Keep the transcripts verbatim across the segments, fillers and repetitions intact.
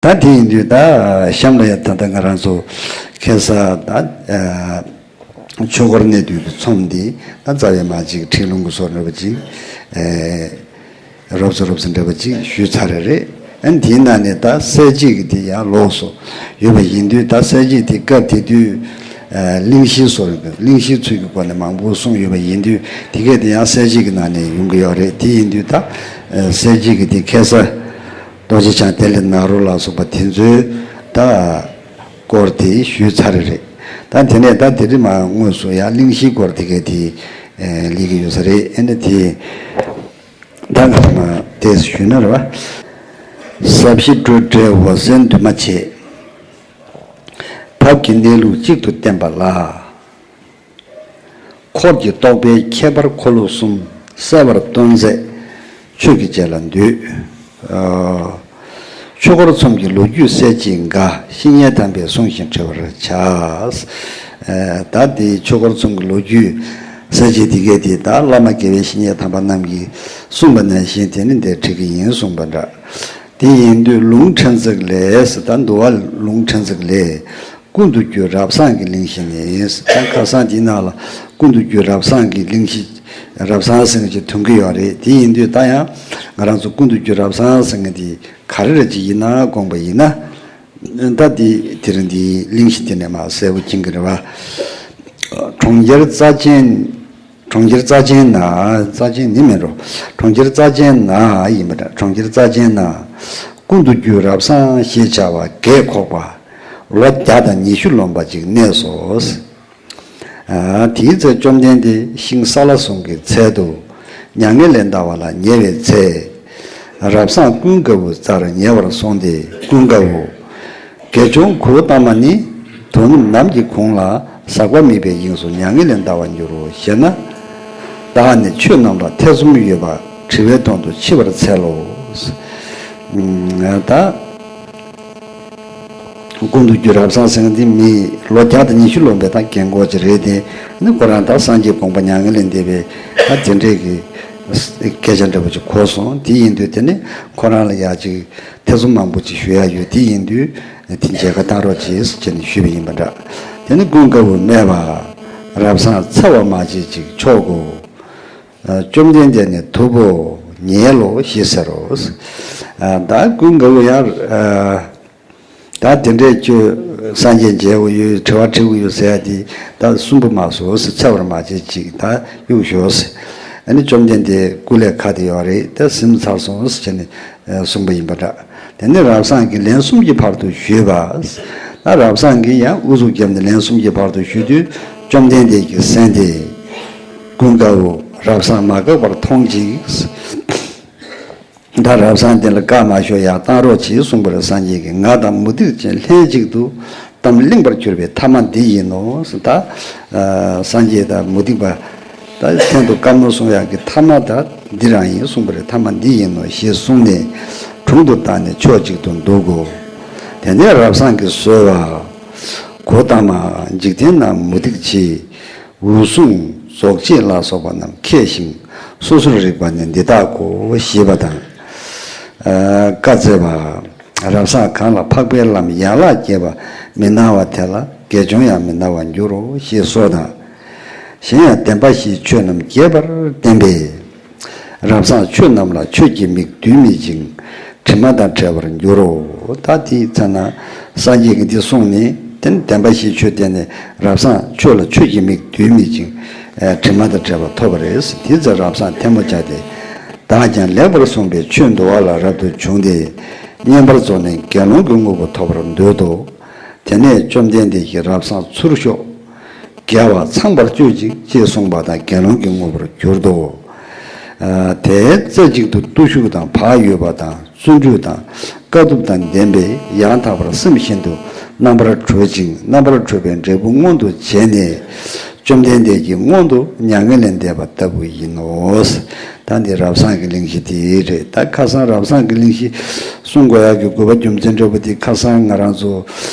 ད་དེ་ཡིན་དུས་ད་གཤམ་ལ་ཡ་ད་ལྟ་ང་རང་ཚོ་ཁ་སང་ད་ཆོས་འཁོར་གནས་དུས་ཀྱི་ཚོམས་འདི་ད་རྩ་བའི་མ་ཅིག་ཁྲིད་ལུང་གི་བཟོ་འདྲ་བ་ཅིག་རོབ་ཙམ་རོབ་ཙམ་འདྲ་བ་ཅིག་ཞུས་ཚར་རེད། ཨ་ནི་དེའི་ནང་ནས་ད་གསལ་བྱེད་ཀྱི་དེ་ཡང་ལོགས་སུ་ཡོད་པ་ཡིན་དུས། ད་གསལ་བྱེད་དེ་སྐབས་དེ་དུས་གླེང་གཞིའི་བཟོ་འདྲ། གླེང་གཞིའི་ཚུལ་གྱི་སྒོ་ནས་མང་པོ་གསུངས་ཡོད་པ་ཡིན་དུས། དེ་གས་དེ་ཡང་གསལ་བྱེད་ཀྱི་ནང་ནས་ཡོང་གི་ཡོད་རེད། དེ་ཡིན་དུས་ད་གསལ་བྱེད་ཀྱི་དེ་ཁ་སང་རྡོ་རྗེ་འཆང་དེ་ལས་ནཱ་རོ་ལ་སོགས་པ་དེ་ཚོའི་ད་སྐོར་དེ་ཞུས་ཚར་རེད། ད་དེ་ནས་ད་དེ་རིང་མ་དངོས་སུ་ཡང་གླེང་གཞིའི་སྐོར་དེ་གས་དེ་ལེན་གྱི་ཡོད་ས་རེད། ཨ་ནི་དེ་ད་ང་ཚོ་མ་དེ་ཞུས་ན་རེད་བ། ཟབ་ཞི་སྤྲོས་བྲལ་འོད་གསལ་འདུས་མ་བྱས། ཐབས་ཀྱི་གནས་ལུགས་གཅིག་ཏུ་བསྟན་པ་ལ། འཁོར་གྱི་རྟོག་པའི་ཁྱད་པར་འཁོར་ལོ་གསུམ། གསལ་བར་སྟོན་མཛད་ཆོས་ཀྱི་རྗེ་ལ་འདུད། ཨ། ཆོས་འཁོར་ཚོམས་ཀྱི་ལོ་རྒྱུས་གསལ་བྱེད་འགའ། བཤེས་གཉེན་དམ་པས་གསུང་ཞིང་དྲི་བར་བྱ། ཨ། ད་དེ་ཆོས་འཁོར་ཚོམས་ཀྱི་ལོ་རྒྱུས་གསལ་བྱེད་དེ་གས་དེ་ད་བླ་མ་དགེ་བའི་བཤེས་གཉེན་དམ་པ་རྣམས་ཀྱིས་གསུངས་པ་ནང་བཞིན་དེ་ནི་འདིར་ཁྲིད་ཀྱི་ཡིན་གསུངས་པ་འདྲ། དེ་ཡིན་དུས་ལུང་ཕྲན་ཚེགས་ལས། ད་འདུལ་བ་ལུང་ཕྲན་ཚེགས་ལས། ཀུན་ཏུ་རྒྱུ་རབ་གསང་གི་གླེང་གཞི་ནི། ད་ཁ་སང་འདི་ནང་ལ་ཀུན་ཏུ་རྒྱུ་རབ་གསང་གི་གླེང་གཞི། རབ་གསང་ཟེར་མཁན་ཅིག་ཐོན་གྱི་ཡོད་རེད། དེ་ཡིན་དུས་ད་ཡང་ང་རང་ཚོ་ཀུན་ཏུ་རྒྱུ་རབ་གསང་ཟེར་མཁན་དེ་ག་རེ་རེད་ཅིག་ཡིན་ན་དགོངས་པ་ཡིན་ན། ད་དེ་དེ་རིང་འདི་གླེང་གཞི་དེ་ནས་མར་གསལ་པོ་མཁྱེན་གྱི་རེད་བ། གྲོང་ཁྱེར་རྩ་ཆེན། གྲོང་ཁྱེར་རྩ་ཆེན་ན། རྩ་ཆེན་ནི་མིན་འགྲོ། གྲོང་ཁྱེར་རྩ་ཆེན་ན་ཡིན་པ་འདྲ། གྲོང་ཁྱེར་རྩ་ཆེན་ན། ཀུན་ཏུ་རྒྱུ་རབ་གསང་ཞེས་བྱ་བ་བརྒྱད་འཁོགས་པ། ལོ་བརྒྱ་དང་ཉི་ཤུ་ལོན་པ་ཅིག་གནས་སོ། ཨ། དེའི་ཚེ་བཅོམ་ལྡན་འདས་ཤིང་སཱ་ལ་ཟུང་གི་ཚལ་དུ་མྱ་ངན་ལས་འདའ་བ་ལ་ཉེ་བའི་ཚེ། རབ་གསང་ཀུན་དགའ་བོའི་རྩར་ཉེ་བར་སོང་སྟེ། ཀུན་དགའ་བོ། དགེ་སྦྱོང་གཽ་ཏ་མ་ནི་དོ་ནུབ་ནམ་གྱི་གུང་ལ་ཟག་པ་མེད་པའི་དབྱིངས་སུ་མྱ་ངན་ལས་འདའ་བར་འགྱུར་རོ་ཞེ་ན། བདག་ནི་ཆོས་རྣམས་ལ་ཐེ་ཚོམ་ཡོད་པ་དྲི་བའི་དོན་དུ་མཆི་བར་འཚལ་ལོ། ད་ཀུན་ཏུ་རྒྱུ་རབ་གསང་ཟེར་མཁན་འདི་མི་ལོ་བརྒྱ་དང་ཉི་ཤུ་ལོན་པའི་ད་རྒན་གོག་ཅིག་རེད་དེ། ནི་ཁོ་རང་ད་སངས་རྒྱས་དགོངས་པ་མྱ་ངན་ལས་འདས་པའི་ད་དེ་འདྲས་ཀྱི་སྐད་ཆ་འདྲ་པོ་ཅིག་གོ་སོང་། དེ་ཡིན་དུས་དེ་ནི་ཁོ་རང་ལ་ཡ་ཅིག་ཐེ་ཚོམ་མང་པོ་ཅིག་ཞུ་ཡ་ཡོད། དེ་ཡིན་དུས་དེ་མཇལ་ཁ་བཏང་རོགས་གྱིས་ཟེར་ནས་ཞུས་པ་ཡིན་པ་འདྲ། དེ་ནི་ཀུན་དགའ་བོས་སྨྲས་པ། རབ་གསང་འཚེ་བ་མ་བྱེད་ཅིག་མཆོག་གོ། བཅོམ་ལྡན་འདས་ནི་ཐུབ་བོ་ཉལ་ལོ་ཞེས་ཟེར་རོ། ད་ཀུན་དགའ་བོ་ཡང་ད་དེ་འདྲས་ཁྱོད་སངས་རྒྱས་མཇལ་དགོས་ཡོད། དྲི་བ་དྲི་དགོས་ཡོད་ཟེར་ཡ་དེ་ད་གསུང་པོ་མ་སོང་ཟེར། འཚེ་བར་མ་བྱེད་ཅིག་ད་གཡུག་ཞོག་ཟེར། ཨ་ནི་བཅོམ་ལྡན་འདས་སྐུ་ལས་ཁ་དེ་ཡོད་རེད། ད་ཟིན་ཚར་སོང་ཟེར་བྱས་ནས་གསུངས་པ་ཡིན་པ་འདྲ། དེ་ནས་རབ་གསང་གིས་ལན་གསུམ་གྱི་བར་དུ་ཞུས་པ། ད་རབ་གསང་གིས་ཡང་ཨུ་ཚུགས་བརྒྱབ་ནས་ལན་གསུམ་གྱི་བར་དུ་ཞུས་དུས། བཅོམ་ལྡན་འདས་ཀྱིས་གསན་ཏེ། ཀུན་དགའ་བོ། རབ་གསང་མ་འགགས་པར་མཐོང་ཅིག་ད་རབ་གསང་དེ་ལ་བཀའ་མ་ཤོད། ཡར་བཏང་རོགས་གྱིས་གསུངས་པར་སངས་རྒྱས་ཀྱིས། ང་དང་མུ་སྟེགས་ཅན་ལྷན་ཅིག་ཏུ་གཏམ་གླེང་བར་གྱུར་པའི་ཐ་མ་འདི་ཡིན་ནོ། ད་སངས་རྒྱས་དང་མུ་སྟེགས་པ་ད་ལྷན་དུ་བཀའ་མོལ་གསུང་ཡག་གི་ཐ་མ་ད་འདི་རང་ཡིན་གསུངས་པ་རེད། ཐ་མ་འདི་ཡིན་ནོ་ཞེས་གསུངས་ནས་དྲུང་དུ་བཏང་ནས་ཕྱོགས་གཅིག་ཏུ་འདུག་གོ། དེ་ནས་རབ་གསང་གིས་གསོལ་བ། གཽ་ཏ་མ། འཇིག་རྟེན་ན་མུ་སྟེགས་བྱེད། འུ་སྲུང་། རྫོགས་བྱེད་ལ་སོགས་པ་རྣམས་མཁས་ཤིང་སོ་སོར་རིག་པ་ནི་འདི་དག་གོ་ཞེས་པ་དང་། ཨ། བཀའ་སྩལ་པ། རབ་གསང་གང་ལ་འཕགས་པའི་ལམ་ཡན་ལག་བརྒྱད་པ་མི་སྣང་བ་དེ་ལ་དགེ་སྦྱོང་ཡང་མི་སྣང་བར་འགྱུར་རོ་ཞེས་གསོལ་དང་། གཞན་ཡང་བདེན་པ་བཞིའི་ཆོས་རྣམས་རྒྱས་པར་བསྟན་པས། རབ་གསང་ཆོས་རྣམས་ལ་ཆོས་ཀྱི་མིག་ལྡུད་མེད་ཅིང་དྲི་མ་དང་བྲལ་བར་འགྱུར་རོ། ད་དེའི་ཚེ་ན་སངས་རྒྱས་ཀྱིས་འདི་གསུངས་ནས། དེ་ནས་བདེན་པ་བཞིའི་ཆོས་བསྟན་ནས་རབ་གསང་ཆོས་ལ་ཆོས་ཀྱི་མིག་ལྡུད་མེད་ཅིང་དྲི་མ་དང་བྲལ་བ་ཐོབ་པ་རེད། དེའི་ཚེ་རབ་གསང་ཐལ་མོ་སྦྱར་ཏེ། བདག་ཀྱང་ལེགས་པར་གསུངས་པའི་ཆོས་འདུལ་བ་ལ་རབ་ཏུ་བྱུང་སྟེ། བསྙེན་པར་རྫོགས་ནས་དགེ་སློང་གི་དངོས་པོ་ཐོབ་པར་འདོད་དོ། དེ་ནས་བཅོམ་ལྡན་འདས་ཀྱིས་རབ་གསང་ཚུར་ཤོག། དགེ་བ་ཚངས་པར་སྤྱོད་ཅིག་ཅེས་གསུངས་པ་དང་དགེ་སློང་གི་དངོས་པོར་གྱུར་ཏོ། ཨ། དེའི་རྩེ་གཅིག་ཏུ་བརྟུལ་ཞུགས་དང་བག་ཡོད་པ་དང་བརྩོན་འགྲུས་དང་དཀའ་ཐུབ་དང་ལྡན་པས་ཡང་དག་པར་སེམས་ཤིན་ཏུ་རྣམ་པར་གྲོལ་ཅིང་རྣམ་པར་གྲོལ་བའི་འབྲས་བུ་མངོན་དུ་བྱས་ནས། བཅོམ་ལྡན་འདས་ཀྱིས་མངོན་དུ་མྱ་ངན་ལས་འདས་པ་ལྟ་བུ་ཡིན་ནོ། ད་འདི་རབ་གསང་གི་གླེང་གཞི་དེ་རེད། ད་ཁ་སང་རབ་གསང་གི་གླེང་གཞི་གསུང་དགོས་ཡག་གི་དགོས་པ་རྒྱུ་མཚན་འདྲ་པོ་དེ། ཁ་སང་ང་རང་ཚོ་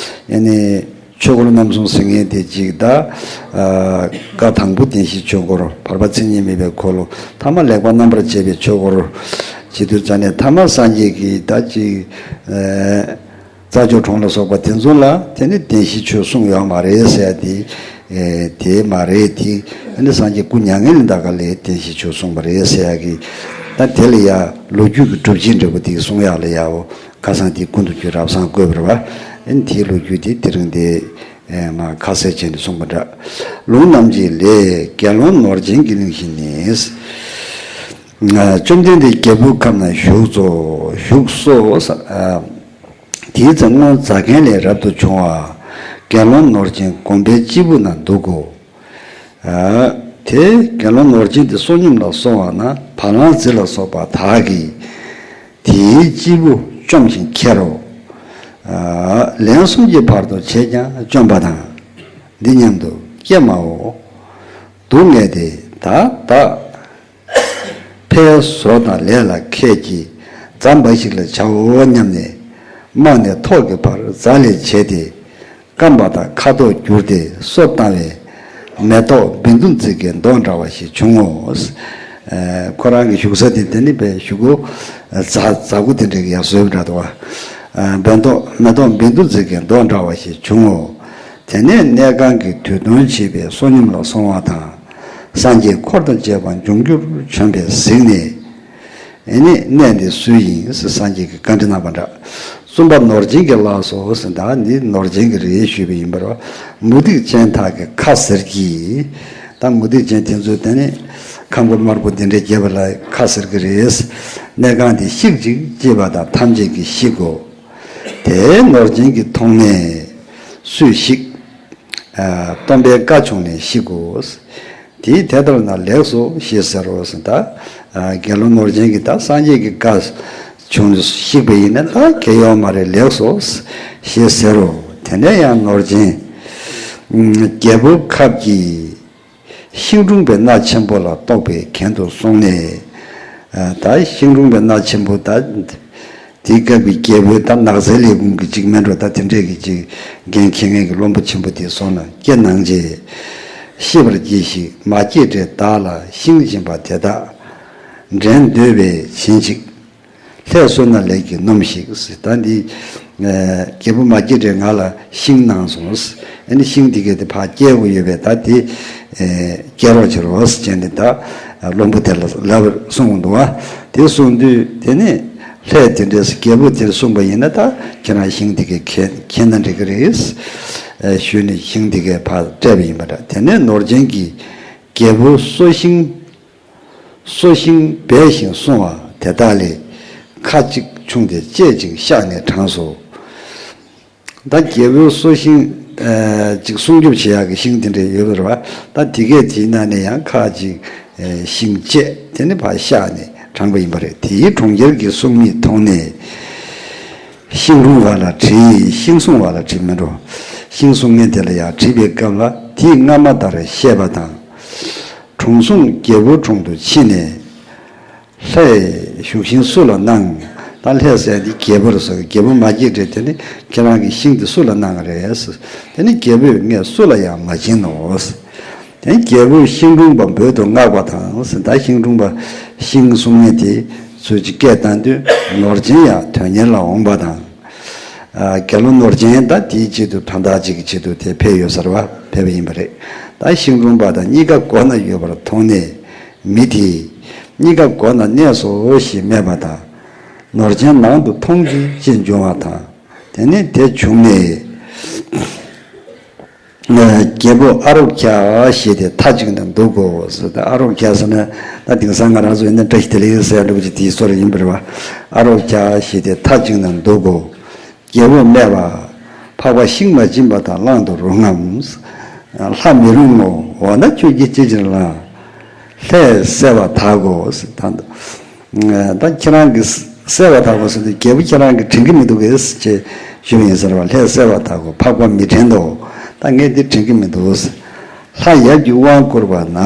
ཨ་ནི་ཆོས་འཁོར་རྣམ་གསུམ་ཟེར་མཁན་དེ་གཅིག་ད། ཨ། བཀའ་དང་པོ་བདེན་བཞིའི་ཆོས་འཁོར། བར་པ་མཚན་ཉིད་མེད་པའི་འཁོར་ལོ། ཐ་མ་ལེགས་པར་རྣམ་པར་འབྱེད་པའི་ཆོས་འཁོར་བྱེད་དུས་ཙ་ནས། ཐ་མ་སངས་རྒྱས་ཀྱིས་ད་ཅིག་ཨ། དཔལ་འབྱོར་གྲོང་ལ་སོགས་པ་དེ་ཚོ་ལ་དེ་ནི་བདེན་བཞིའི་ཆོས་གསུངས་ཡོད་མ་རེད་ཟེར་ཡ་དེ། ཨེ་དེ་མ་རེད་དེ། ཨ་ནི་སངས་རྒྱས་སྐུ་མྱ་ངན་ལས་འདའ་ག་ལ་བདེན་བཞིའི་ཆོས་གསུངས་པ་རེད་ཟེར་ཡ་གི། ད་དེ་ལ་ཡ་ལོ་རྒྱུས་ཀྱི་སྒྲུབ་བྱེད་འདྲ་པོ་དེ་གསུང་ཡག་ལ་ཡའོ། ཁ་སང་དེ་ཀུན་ཏུ་རྒྱུ་རབ་གསང་བཀོད་པ་རེད་བ། ཨ་ནི་དེའི་ལོ་རྒྱུས་དེ་དེ་རིང་དེ་ཨེ་མ་ཁ་གསལ་བྱས་ནས་གསུངས་པ་འདྲ། ལུང་རྣམ་འབྱེད་ལས། དགེ་སློང་ནོར་ཅན་གྱི་གླེང་གཞི་ནི། བཅོམ་ལྡན་འདས་རྒྱལ་པོའི་ཁབ་ན་བཞུགས་སོ། བཞུགས་སོ། དེའི་ཚེ་སྔོན་རྫ་མཁན་ལས་རབ་ཏུ་བྱུང་བ། དགེ་སློང་ནོར་ཅན་དགོན་པའི་སྤྱིལ་བུ་ན་འདུག་གོ། དེ་དགེ་སློང་ནོར་ཅན་དེ་བསོད་སྙོམས་ལ་སོང་བ་ན་བ་ལང་རྫི་ལ་སོགས་པ་དག་གིས་དེའི་སྤྱིལ་བུ་བཅོམ་ཞིང་ཁྱེར་རོ། ལན་གསུམ་གྱི་བར་དུ་བྱས་ཀྱང་བཅོམ་པ་དང་། འདི་སྙམ་དུ་ཀྱེ་མའོ། སྡུག་བསྔལ་དེ་ད་བདག་ཕའི་བཟོ་དང་ལས་ལ་ཁད་ཀྱིས་རྫ་འབའ་ཞིག་ལ་བྱའོ་སྙམ་ནས། རྨང་ནས་ཐོག་གི་བར་རྫ་ལས་བྱས་ཏེ། སྐམ་པ་དང་ཁ་དོག་འགྱུར་ཏེ་སོ་བཏང་བའི་མེ་ཏོག་བཻ་ཌཱུརྱ་གི་མདོག་འདྲ་བ་ཞིག་བྱུང་ངོ་། ཁོ་རང་གི་བཞུགས་ས་དེ་དེ་ནི་བའི་གཞུག་གུ་རྫ་རྫ་གུ་དེ་འདྲ་གི་ཡར་བཟོས་པ་འདྲ་འདུག་བ། མེ་ཏོག་མེ་ཏོག་བཻ་ཌཱུརྱ་གི་མདོག་འདྲ་བ་ཞིག་བྱུང་ངོ་། དེ་ནས་གནས་ཁང་གི་དུས་གདོན་བྱེད་པའི་བསོད་སྙོམས་ལ་སོང་བ་དང་། སངས་རྒྱས་འཁོར་དང་བཅས་པ་འབྱུང་འགྱུར་བྱོན་པས་གཟིགས་ནས། ཨེ་ནི་གནས་འདི་སུའི་ཡིན་ཟེར་སངས་རྒྱས་ཀྱིས་བཀའ་འདྲི་གནང་བ་འདྲ། གསུམ་པ་ནོར་ཅན་གྱི་ལགས་སོ་ཟེར། ད་འདི་ནོར་ཅན་གྱི་རེད་ཞུས་པ་ཡིན་པར། མུ་སྟེགས་ཅན་དག་གི་ཁ་ཟེར་གྱིས། ད་མུ་སྟེགས་ཅན་དེ་ཚོས་དེ་ནི་ཁ་མགོ་དམར་པོ་འདི་འདྲ་བརྒྱབ་པ་ལ་ཁ་ཟེར་གྱི་རེད། གནས་ཁང་འདི་བཤིག་ཅིག་ཅེས་པ་དང་ཐམས་ཅད་ཀྱིས་བཤིག་གོ། དེ་ནོར་ཅན་གྱིས་མཐོང་ནས་སུས་བཤིག་སྟོན་པའི་བཀའ་བྱུང་ནས་བཤིག་གོ། དེས་དེ་ལྟར་ན་ལེགས་སོ་ཞེས་ཟེར་རོ་ཟེར། ད་དགེ་སློང་ནོར་ཅན་གྱིས་ད་སངས་རྒྱས་ཀྱི་བཀའ་བྱུང་ནས་བཤིག་པ་ཡིན་ན་ད་གལ་ཡོད་མ་རེད། ལེགས་སོ་ཞེས་ཟེར་རོ། དེ་ནས་ཡང་ནོར་ཅན་རྒྱལ་པོའི་ཁབ་ཀྱི་ཤིང་དྲུང་པའི་སྣ་ཆེན་པོ་ལ་གཏོགས་པའི་གན་དུ་སོང་ནས། ད་ཤིང་དྲུང་པའི་སྣ་ཆེན་པོ་ད། དེའི་སྐབས་ཀྱི་རྒྱལ་པོའི་ད་ནགས་ཚལ་ལས་ཁུངས་ཀྱི་ཅིག་མེན་འགྲོ་ད་དེ་འདྲས་ཀྱི་ཅིག་འགན་འཁྱེར་མཁན་གྱི་བློན་པོ་ཆེན་པོ་དེའི་སོང་ན་སྐྱེ་གནང་རྗེས། ཤེས་པར་གྱིས་ཤིག་མ་སྐྱེས་དགྲས་བདག་ལ་ཤིང་སྦྱིན་པ་དེ་དག་འདྲེན་འདོད་པས་བྱིན་ཅིག་ལྷས་གསོལ་ན་ལེགས་ཀྱིས་སྣོམས་ཤིག་ད་འདི་རྒྱལ་པོ་མ་སྐྱེས་དགྲས་ང་ལ་ཤིང་གནང་སོང་། ཨ་ནི་ཤིང་དེ་གས་དེ་ཕར་སྐྱེལ་དགོས་ཡོད་པས་ད་དེ་སྐྱེལ་རོགས་བྱེད་རོགས་ཟེར་ནས་ད་བློན་པོ་དེ་ལ་ལབ་གསུངས་འདུག་བ། དེ་གསུངས་དུས་དེ་ནས། ལྷས་དེ་འདྲས་རྒྱལ་པོ་དེར་གསུངས་པ་ཡིན་ན་ད་ཁྱེད་རང་ཤིང་དེ་གས་ཁྱེར་ན་འགྲིག་གི་རེད། ཞུས་ནས་ཤིང་དེ་གས་ཕར་སྤྲད་པ་ཡིན་པ་འདྲ། དེ་ནས་ནོར་ཅན་གྱིས་རྒྱལ་པོའི་སོ་ཤིང་སོ་ཤིང་སྦས་ཤིང་སྲུང་བ་དེ་དག་ལས་ཁ་ཅིག་ཕྱུང་སྟེ་བཅད་ཅིང་བཤགས་ནས་དྲངས་སོ། ད་རྒྱལ་པོའི་སོ་ཤིང་ཅིག་སྲུང་སྐྱོབ་བྱེད་ཡག་གི་ཤིང་དེ་འདྲ་ཡོད་པ་རེད་བ། ད་དེ་གས་དེའི་ནང་ནས་ཡང་ཁ་ཅིག་ཤིང་བཅད་དེ་ནི་ཕར་བཤགས་ནས་དྲངས་པ་ཡིན་པ་རེད། དེའི་གྲོང་ཁྱེར་གྱི་སྲུང་མས་མཐོང་ནས་ཤིང་སྲུང་བ་ལ་དྲིས། ཤིང་སྲུང་བ་ལ་དྲིས་མིན་འགྲོ། ཤིང་སྲུང་མཁན་དེ་ལ་ཡང་དྲིས་པའི་སྐབས་ལ་དེས་སྔ་མ་ལྟར་བཤད་པ་དང་། དྲུང་སྲུང་རྒྱལ་པོའི་དྲུང་དུ་ཕྱིན་ནས། ལྷས་ཞུགས་ཤིང་སུ་ལ་གནང་། ད་ལྷས་ཟེར་དེ་རྒྱལ་པོར་ཟེར། རྒྱལ་པོ་མ་སྐྱེས་དགྲས་དེ་ནི་ཁྱེད་རང་གི་ཤིང་དེ་སུ་ལ་གནང་བ་རེད། དེ་ནི་རྒྱལ་པོས་ངས་སུ་ལ་ཡང་མ་བྱིན་ནོ། དེ་ནི་རྒྱལ་པོས་ཤིང་སྲུང་པ་འབོད་དུ་མངགས་པ་དང་། ད་ཤིང་སྲུང་པ་ཤིང་སྲུང་མཁན་དེ་ཚུར་ཅིག་སྐད་བཏང་དུས་ནོར་ཅན་ཡང་དོན་གཉེར་ལ་འོངས་པ་དང་། དགེ་སློང་ནོར་ཅན་ད་དེའི་ཆེད་དུ་དོན་དག་ཅིག་གི་ཆེད་དུ་དེ་ཕེབས་ཡོད་ཟེར་བ་ཕེབས་པ་ཡིན་པ་རེད། ད་ཤིང་སྲུང་པ་དང་གཉིས་ཀ་སྒོ་ན་ཡོད་པར་མཐོང་ནས། མི་དེས་གཉིས་ཀ་སྒོ་ན་གནས་སོ་ཞེས་སྨྲས་པ་དང་། ནོར་ཅན་ནང་དུ་མཐོང་ཅིག་ཅེས་འབྱུང་བ་དང་། དེ་ནས་དེ་བྱུང་ནས་རྒྱལ་པོ་ཨ་རོ་ཀྱ་ཞེས་ཏེ་མཐའ་གཅིག་ཏུ་འདུག་གོ་ཟེར། ད་ཨ་རོ་ཀྱ་ཟེར་ན་ད་དེང་སང་ང་རང་ཚོ་ཡིན་ན་བཀྲ་ཤིས་བདེ་ལེགས་ཟེར་འདྲ་པོ་ཅིག་དེའི་སོར་ཡིན་པ་རེད་བ། ཨ་རོ་ཀྱ་ཞེས་ཏེ་མཐའ་གཅིག་ཏུ་འདུག་གོ། རྒྱལ་པོས་སྨྲས་པ། འཕགས་པ་ཤིང་མ་སྦྱིན་པ་དག་བླང་དུ་རུང་ངམ། ལྷ་མི་རུང་ངོ་། འོ་ན་ཁྱོད་ཀྱིས་ཅི་ཕྱིར་བླང་། ལྷས་བསད་པར་གདའ་གོ། ད་ད་ཁྱེད་རང་གིས་བསད་པར་གདའ་གོ་ཟེར་དུས་རྒྱལ་པོ་ཁྱེད་རང་གིས་དྲན་གྱི་མི་འདུག་གས་ཅེས་ཞུས་པ་ཡིན་ཟེར་བ། ལྷས་བསད་པར་གདའ་གོ། འཕགས་པ་མི་དྲན་དོ། ད་ངས་འདི་དྲན་གྱི་མི་འདུག། ལྷ་ཡབ་ཀྱིས་དབང་བསྐུར་བ་ན།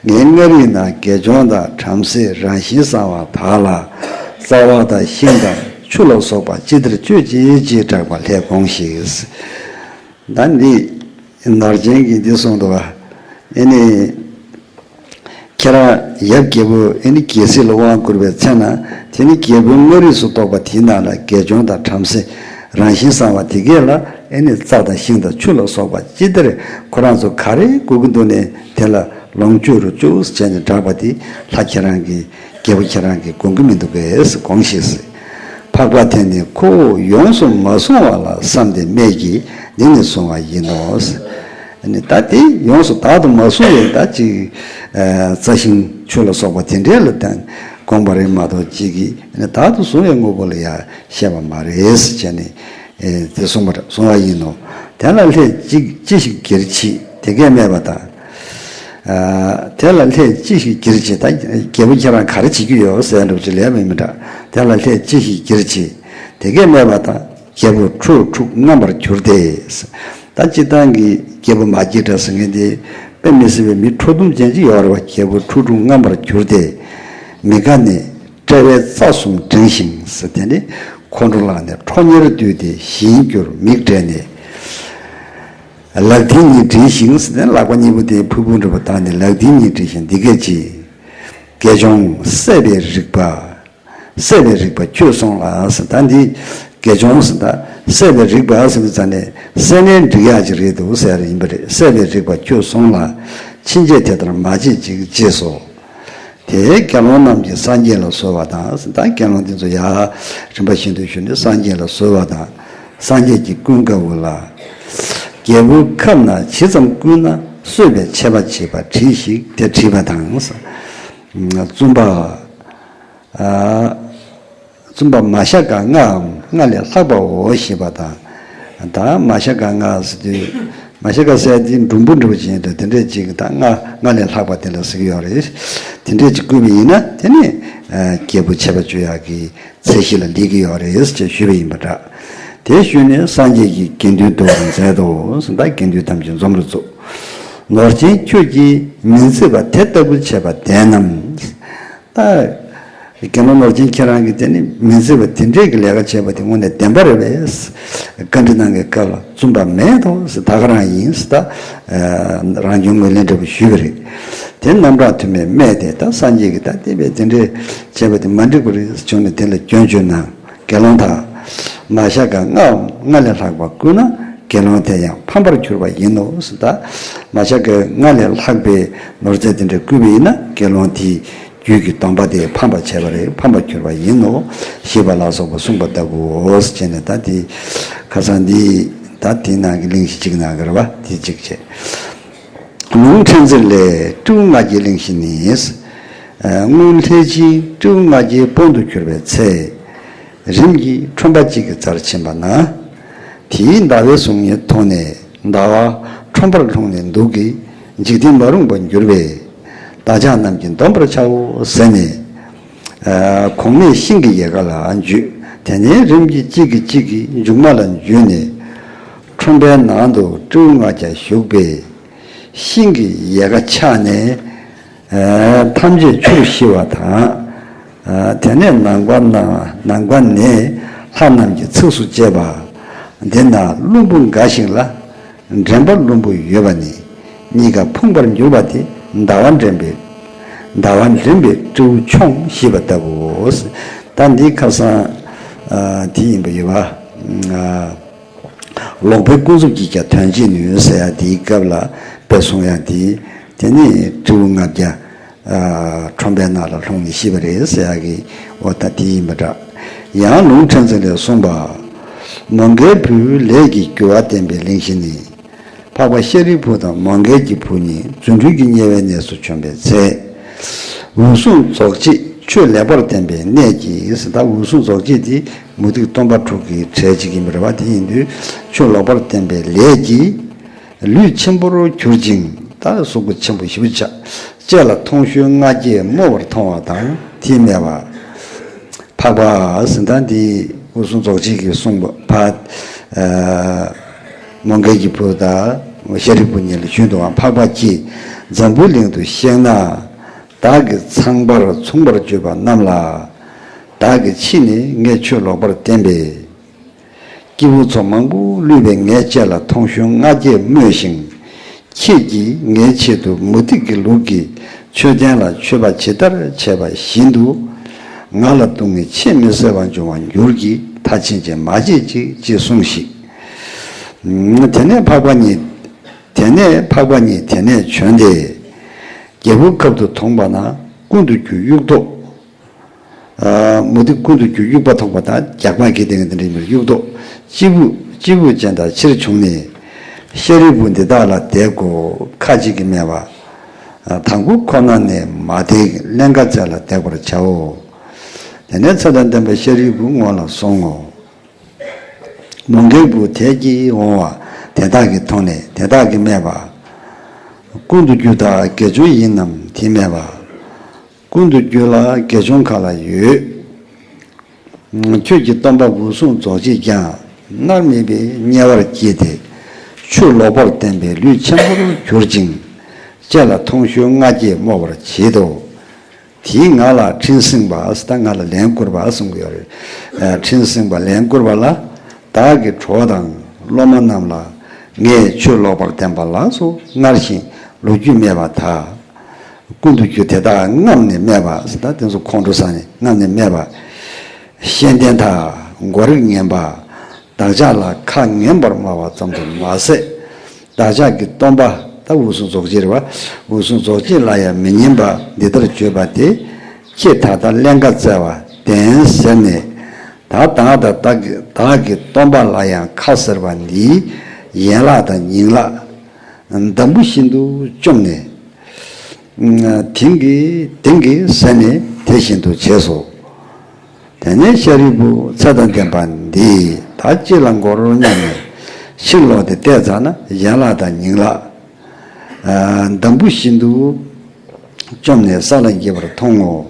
ངའི་མངའ་རིས་ན་དགེ་སྦྱོང་དང་བྲམ་ཟེ་རང་བཞིན་གསང་བ་དག་ལ་རྩ་བ་དང་ཤིང་དང་ཆུ་ལ་སོགས་པ་ཅི་བདེར་སྤྱོད་ཅིག་ཅེས་གྲགས་པ་ལྷས་དགོངས་ཤིག། ད་འདི་ནོར་ཅན་གྱིས་འདི་གསུངས་འདུག་བ། ཨེ་ནི། ཁྱེད་རང་ཡབ་རྒྱལ་པོ་ཨེ་ནི་རྒྱལ་སྲིད་ལ་དབང་བསྐུར་བའི་ཚེ་ན་དེ་ནི་རྒྱལ་པོའི་མངའ་རིས་སུ་གཏོགས་པ་དེའི་ནང་ལ་དགེ་སྦྱོང་དང་བྲམ་ཟེ་རང་བཞིན་བཟང་བ་དེ་གས་ལ་ཨེ་ནི་རྩྭ་དང་ཤིང་དང་ཆུ་ལ་སོགས་པ་ཅི་ལྟར་ཁོ་རང་ཚོ་ག་རེ་དགོས་ཀྱི་འདུག་ནས་དེ་ལ་ལོངས་སྤྱོད་རུ་བཅུག་ཟེར་བྱས་ནས་བསྒྲགས་པ་དེ་ལྷ་ཁྱེད་རང་གི་རྒྱལ་པོ་ཁྱེད་རང་གི་དགོངས་ཀྱི་མི་འདུག་གས་དགོངས་ཤིག་ཟེར། འཕགས་པ་དེ་ནི་ཁོ་བོ་ཡོངས་སུ་མ་བཟུང་བ་ལ་བསམས་ཏེ་སྨྲས་ཀྱི་འདི་ནི་བཟུང་བ་ཡིན་ནོ། ཨ་ནི་ད་དེ་ཡོངས་སུ་བདག་ཏུ་མ་བཟུང་བའི་ད་ཅིག་རྩྭ་ཤིང་ཆུ་ལ་སོགས་པ་དེ་འདྲའི་ལ་དང་དགོངས་པ་རེད་མ་གཏོགས་ཅིག་གིས་ཨ་ནི་བདག་ཏུ་བཟུང་བའི་དངོས་པོ་ལ་ཡང་བཤད་པ་མ་རེད་ཟེར་བྱས་ནས་དེ་གསུངས་པ་གསུང་བ་ཡིན་ནོ། དེ་ལ་ལྷས་ཅི་ཅི་ཞིག་བགྱིར་མཆིས་དེ་སྐད་སྨྲས་པ་དང་། དེ་ལ་ལྷས་ཅི་ཞིག་བགྱིར་མཆིས། ད་རྒྱལ་པོ་ཁྱེད་རང་ག་རེ་བྱེད་ཀྱི་ཡོད་ཟེར་འདྲ་བོ་ཅིག་ལབ་པ་ཡིན་པ་འདྲ། དེ་ལ་ལྷས་ཅི་ཞིག་བགྱིར་མཆིས། དེ་སྐད་སྨྲས་པ་དང་རྒྱལ་པོ་ཁྲོ་འཁྲུགས་རྔམ་པར་གྱུར་ཏེ། ད་སྤྱིར་བཏང་གི་རྒྱལ་པོ་མ་སྐྱེས་དགྲ་ཟེར་མཁན་དེ་དཔེ་མི་སྲིད་པའི་མི་ཁྲོ་གཏུམ་ཅན་ཅིག་ཡོད་རེད་བ། རྒྱལ་པོ་ཁྲོ་འཁྲུགས་རྔམ་པར་གྱུར་ཏེ། མི་དགའ་ནས་དཔྲལ་བའི་རྩ་གསུམ་བསྒྲེངས་ཤིང་ཟེར། དེ་ནི་ཁོང་ཁྲོ་ལངས་ནས་ཁྲོ་གཉེར་བཏུལ་ཏེ་ཞིང་གྱུར་མིག་བགྲད་ནས། ལག་མཐིལ་གཉིས་བསྒྲིལ་ཞིང་ཟེར་ཏེ་ལག་པ་གཉིས་པོ་དེ་ཕུར་བུ་འདྲ་པོ་བཏགས་ནས་ལག་མཐིལ་གཉིས་བསྒྲིལ་ཞིང་འདི་སྐད་ཅེས། དགེ་སྦྱོང་སྲེད་པའི་རིག་པ། སྲེད་པའི་རིག་པ་ཁྱོད་སོང་ལ་ཟེར། ད་འདི་དགེ་སྦྱོང་ཟེར། ད་སྲེད་པའི་རིག་པ་ཟེར་བའི་ཙང་ནས་སྲེད་ནས་འགྲིག་ཡག་ཅིག་རེད་འདུག་ཟེར་ཡིན་པ་རེད། སྲེད་པའི་རིག་པ་ཁྱོད་སོང་ལ། ཕྱིན་ཆད་དེ་ལྟར་མ་བྱེད་ཅིག་ཅེས་སོ། དེས་དགེ་སློང་རྣམས་ཀྱིས་སངས་རྒྱས་ལ་གསོལ་བ་དང་། ད་དགེ་སློང་དེ་ཚོ་ཡར་རིམ་པ་བཞིན་དུ་ཞུས་ནས་སངས་རྒྱས་ལ་གསོལ་བ་དང་། སངས་རྒྱས་ཀྱིས་ཀུན་དགའ་བོ་ལ། རྒྱལ་པོའི་ཁབ་ན་ཇི་ཙམ་བསྐུལ་ན་གསོད་པའི་ཆད་པ་བྱེད་པ་དྲིས་ཤིག་དེ་དྲིས་པ་དང་། བཙུན་པ། བཙུན་པ་མ་ཤ་ཀ་ལྔའམ་ལྔ་ལས་ལྷག་པའོ་ཞེས་པ་དང་། ད་མ་ཤ་ཀ་ལྔ་ཟེར་དུས། མ་ཤ་ཀ་ཟེར་དེ་འབྲུམ་བུ་འདྲ་བོ་ཅིག་ཡིན་དུས་དེ་འདྲས་ཅིག་ད་ལྔ་ལྔ་ལས་ལྷག་པ་དེ་ལ་ཟེར་གྱི་ཡོད་རེད། དེ་འདྲས་ཅིག་བསྐུལ་བ་ཡིན་ན་དེ་ནི་རྒྱལ་པོ་ཆད་པ་གཅོད་ཡག་གི་ཚད་གཞི་ལ་སླེབས་ཀྱི་ཡོད་རེད་ཅེས་ཞུས་པ་ཡིན་པ་འདྲ། དེ་ཞུས་ནས་སངས་རྒྱས་ཀྱིས་དགེ་འདུན་བསྡུ་བར་མཛད་དོ། ད་དགེ་འདུན་ཐམས་ཅད་འཛོམས་རུ་བཙུགས། ནོར་ཅན་ཁྱོད་ཀྱིས་མི་མཛེས་པ་དེ་ལྟ་བུ་བྱས་པ་བདེན་ནམ། ད་དགེ་སློང་ནོར་ཅན་ཁྱེད་རང་གིས་དེ་ནི་མི་མཛེས་པ་དེ་འདྲས་ཀྱི་ལས་ཀ་བྱས་པ་དེ་དངོས་གནས་བདེན་པ་རེད་པས། བཀའ་འདྲི་གནང་གི་སྐབས་ལ་བཙུན་པ་མེད་དོ་ཟེར། ད་ག་རང་ཡིན་ཟེར། ད་རང་བྱུང་ངོས་ལེན་འདྲ་པོ་ཞུས་པ་རེད། དེ་རྣམ་གྲངས་ཐུན་མིན་སྨྲས་ཏེ། ད་སངས་རྒྱས་ཀྱིས་ད་དེ་བས་དེ་འདྲས་བྱས་པ་དེ་མ་འགྲིག་པ་རེད་བྱུང་ནས་དེ་ལ་སྐྱོན་བརྗོད་གནང་། དགེ་སློང་དག། མ་ཤ་ཀ་ལྔའམ་ལྔ་ལས་ལྷག་པ་བསྐུལ་ན་དགེ་སློང་དེ་ཡང་ཕམ་པར་གྱུར་པ་ཡིན་ནོ་ཟེར། ད་མ་ཤ་ཀ་ལྔ་ལས་ལྷག་པའི་ནོར་རྫས་དེ་འདྲ་བསྐུལ་བ་ཡིན་ན་དགེ་སློང་དེའི་རྒྱུད་ཀྱི་སྡོམ་པ་དེ་ཕམ་པར་བྱས་པ་རེད། ཕམ་པར་གྱུར་པ་ཡིན་ནོ་ཞེས་པ་ལ་སོགས་པ་གསུངས་པ་ལྟ་བུའོ་ཟེར་བྱས་ནས། ད་དེ་ཁ་སང་འདི་ད་དེའི་ནང་གི་གླེང་གཞི་གཅིག་ནང་གི་རེད་བ། དེ་གཅིག་བྱས། ལུང་ཕྲན་ཚེགས་ལས། སྤྲེའུ་ལྔ་བརྒྱའི་གླེང་གཞི་ནི། སྔོན་ལྷས་བྱིན་སྤྲེའུ་ལྔ་བརྒྱའི་དཔོན་དུ་གྱུར་པའི་ཚེ། རིམ་གྱིས་ཁྲོམ་པ་གཅིག་གི་རྩར་ཕྱིན་པ་ན། དེས་ཟླ་བའི་གཟུགས་བརྙན་མཐོང་ནས། ཟླ་བ་ཁྲོམ་པར་ལྷུང་ནས་འདུག་གི། འཇིག་རྟེན་མ་རུངས་པར་འགྱུར་བས། བདག་ཅག་རྣམས་ཀྱིས་འདོམས་པར་བྱའོ་ཟེར་ནས། གོང་མས་ཤིང་གི་ཡལ་ག་ལ་འཇུས། དེ་ནས་རིམ་གྱིས་གཅིག་གིས་གཅིག་གི་མཇུག་མ་ལ་འཇུས་ནས། ཁྲོམ་པའི་ནང་དུ་སྤྲེའུ་ལྔ་བརྒྱ་ཞུགས་པས། ཤིང་གི་ཡལ་ག་ཆག་ནས། ཨ་ཐམས་ཅད་ཆུར་ཤི་བ་དང་། ཨ་དེ་ནས་ནམ་མཁའ་ན་ནམ་མཁའ་ནས་ལྷ་རྣམས་ཀྱིས་ཚིགས་སུ་བཅད་པ། འདི་ན་བླུན་པོ་འགའ་ཞིག་ལ། འདྲེན་པ་བླུན་པོ་ཡོད་པ་ནི། གཉིས་ཀ་ཕུང་བར་འགྱུར་བ་དེ་ཟླ་བ་འདྲེན་པའི། ཟླ་བ་འདྲེན་པའི་སྤྲེའུ་མཆོང་ཞེས་པ་ལྟ་བུའོ། ད་འདི་ཁ་སང་ཨ་དེ་ཡིན་པ་ཡོད་པ། ཨ། ལོག་པའི་ཀུན་རྫོབ་ཀྱིས་ཀྱང་དོན་བྱེད་ནུས་ཟེར་ཡ་དེའི་སྐབས་ལ་དཔེ་གསུང་ཡ་དེ། དེ་ནི་སྤྲེའུ་ལྔ་བརྒྱ་ཁྲོམ་པའི་ནང་ལ་ལྷུང་ནས་ཤི་བ་རེད་ཟེར་ཡ་གི་འོ་ད་དེ་ཡིན་པ་འདྲ། ཡང་ལུང་ཕྲན་ཚེགས་ལས་གསུངས་པ། མོའུ་འགལ་བུའི་ལས་ཀྱི་རྒྱུ་བ་བསྟན་པའི་གླེང་གཞི་ནི། འཕགས་པ་ཤཱ་རིའི་བུ་དང་མོའུ་འགལ་གྱི་བུ་གཉིས་རྫུ་འཕྲུལ་གྱི་དམྱལ་བའི་གནས་སུ་བྱོན་པའི་ཚེ། འོད་སྲུང་རྫོགས་བྱེད་ཆོས་ལེགས་པར་བསྟན་པའི་གནས་ཀྱིས། ད་འོད་སྲུང་རྫོགས་བྱེད་དེ་མུ་སྟེགས་སྟོན་པ་དྲུག་གི་གྲས་གཅིག་ཡིན་པ་རེད་བ། དེ་ཡིན་དུས་ཆོས་ལེགས་པར་བསྟན་པའི་ལས་ཀྱིས། ལུས་ཆེན་པོར་གྱུར་ཅིང་། ད་གཟུགས་པོ་ཆེན་པོ་ཞེ་པོ་ཆགས། ལྕེ་ལ་ཐོང་གཤོལ་ལྔ་བརྒྱས་སྨོ་བར་མཐོང་བ་དང་། དེས་སྨྲས་པ། འཕགས་པ་ཟེར། ད་འདི་འོད་སྲུང་རྫོགས་བྱེད་ཀྱིས་གསུངས་པ། ཕ་ཨ་མོའུ་འགལ་གྱི་བུ་དང་ཤཱ་རིའི་བུ་གཉིས་ལ་ཞུས་འདུག་ག་འཕགས་པ་ཁྱེད་འཛམ་བུའི་གླིང་དུ་གཤེགས་ན། བདག་གི་ཚངས་པར་མཚུངས་པར་སྤྱོད་པ་རྣམས་ལ། བདག་གིས་ཕྱི་ནས་ངས་ཆོས་ལེགས་པར་བསྟན་པས། སྐྱེ་བོ་ཚོགས་མང་པོ་བསླུས་པས་ངའི་ལྕེ་ལ་ཐོང་གཤོལ་ལྔ་བརྒྱས་སྨོས་ཤིང་། ཁྱེད་ཀྱིས་ངའི་ཆེད་དུ་མུ་སྟེགས་ཀྱི་ལུགས་ཀྱི་ མཆོད་རྟེན་ལ་མཆོད་པ་ཇི་ལྟར་བྱས་པ་བཞིན་དུ། ང་ལ་སྡུག་བསྔལ་ཆེས་མི་བཟད་པ་འབྱུང་བར་འགྱུར་གྱིས། མཐའ་ཕྱིན་ཆད་མ་བྱེད་ཅིག་ཅེས་གསུངས་ཤིག་དེ་ནས་འཕགས་པ་ཉིད། དེ་ནས་འཕགས་པ་ཉིད་དེ་ནས་བྱོན་ཏེ། རྒྱལ་པོའི་ཁབ་ཏུ་དོང་པ་ན་ཀུན་ཏུ་རྒྱུ་དབྱུག་ཏོ། མུ་སྟེགས་ཀུན་ཏུ་རྒྱུ་དབྱུག་པ་ཐོགས་པ་དང་རྒྱགས་པ་གི་སྟེང་དུ་འདྲེན་པའི་དབྱུག་ཏོ། སྤྱི་བོ་སྤྱི་བོ་ཅན་དག་ཕྱིར་བྱུང་ནས། ཤཱ་རིའི་བུ་འདི་དག་ལ་དེ་ཀོ་ཁ་ཅིག་གིས་སྨྲས་པ། དང་པོ་ཁོ་ན་ནས་མ་དེ་ཀླན་ཀ་རྩེ་ལ་འདེགས་པར་བྱའོ། དེ་ནས་ཚེ་དང་ལྡན་པ་ཤཱ་རིའི་བུ་སྔོན་ལ་སོང་ངོ་། མོའུ་འགལ་བུ་དལ་གྱིས་འོང་བ་དེ་དག་གིས་མཐོང་ནས་དེ་དག་གིས་སྨྲས་པ། ཀུན་ཏུ་རྒྱུ་དག་དགེ་སྦྱོང་ཡིན་ནམ་དེས་སྨྲས་པ། ཀུན་ཏུ་རྒྱུ་ལ་དགེ་སྦྱོང་ག་ལ་ཡོད། ཁྱོད་ཀྱི་སྟོན་པ་འོད་སྲུང་རྫོགས་བྱེད་ཀྱང་མནར་མེད་པའི་དམྱལ་བར་སྐྱེས་ཏེ་ཆུ་ལོག་པར་བརྟེན་པའི་ལུས་ཆེན་པོར་གྱུར་ཅིང་ལྕེ་ལ་ཐོང་གཤོལ་ལྔ་བརྒྱས་རྨོངས་པར་བྱེད་དོ། དེས་ང་ལ་འཕྲིན་གསན་པ་ཟེར་ད་ང་ལ་ལན་བསྐུར་བ་གསུང་གི་ཡོད་རེད། འཕྲིན་གསན་པ་ལན་བསྐུར་བ་ལ་བདག་གི་གྲོགས་དང་སློབ་མ་རྣམས་ལ་ངས་ཆུ་ལོག་པར་བརྟེན་པ་ལ་སོགས་སྔར་བཞིན་ལོ་རྒྱུས་སྨྲས་པ་དག་ཀུན་ཏུ་རྒྱུ་དེ་དག་རྔམས་ནས་སྨྲས་པ་ཟེར་ད་དེ་ཚོ་ཁོང་ཁྲོ་ཟ་ནས་རྔམས་ནས་སྨྲས་པ། ཤེས་ལྡན་དག་མགོ་རིག་ངན་པ། བདག་ཅག་ལ་ཁ་ངན་པར་སྨྲ་བ་ཙམ་དུ་མ་ཟད། བདག་ཅག་གི་སྟོན་པ་ད་འོད་སྲུང་རྫོགས་བྱེད་རེད་བ། འོད་སྲུང་རྫོགས་བྱེད་ལ་ཡང་མི་ཉན་པ་འདི་ལྟར་བརྗོད་པ་དེ། ཁྱེད་ད་ལྟ་ཀླན་ཀ་བཙལ་བ་བདེན་ཟེར་ནས། ད་ད་ད་བདག་གི་བདག་གི་སྟོན་པ་ལ་ཡང་ཁ་ཟེར་བ་འདིའི་ཡན་ལག་དང་ཉིང་ལག་འདམ་བུ་བཞིན་དུ་བཅོམ་ནས། དེང་གི་དེང་གི་ཟེར་ནས་དེ་བཞིན་དུ་བྱས་སོ། དེ་ནས་ཤཱ་རིའི་བུ་ཚེ་དང་ལྡན་པ་འདིས་ད་ཅི་ལ་མགོ་རོར་སྙམ་ནས་ཕྱིར་ལོག་སྟེ་བལྟས་ཙ་ན་ཡན་ལག་དང་ཉིང་ལག་འདམ་བུ་བཞིན་དུ་བཅོམ་ནས་ས་ལ་འགྱེལ་བར་མཐོང་ངོ་།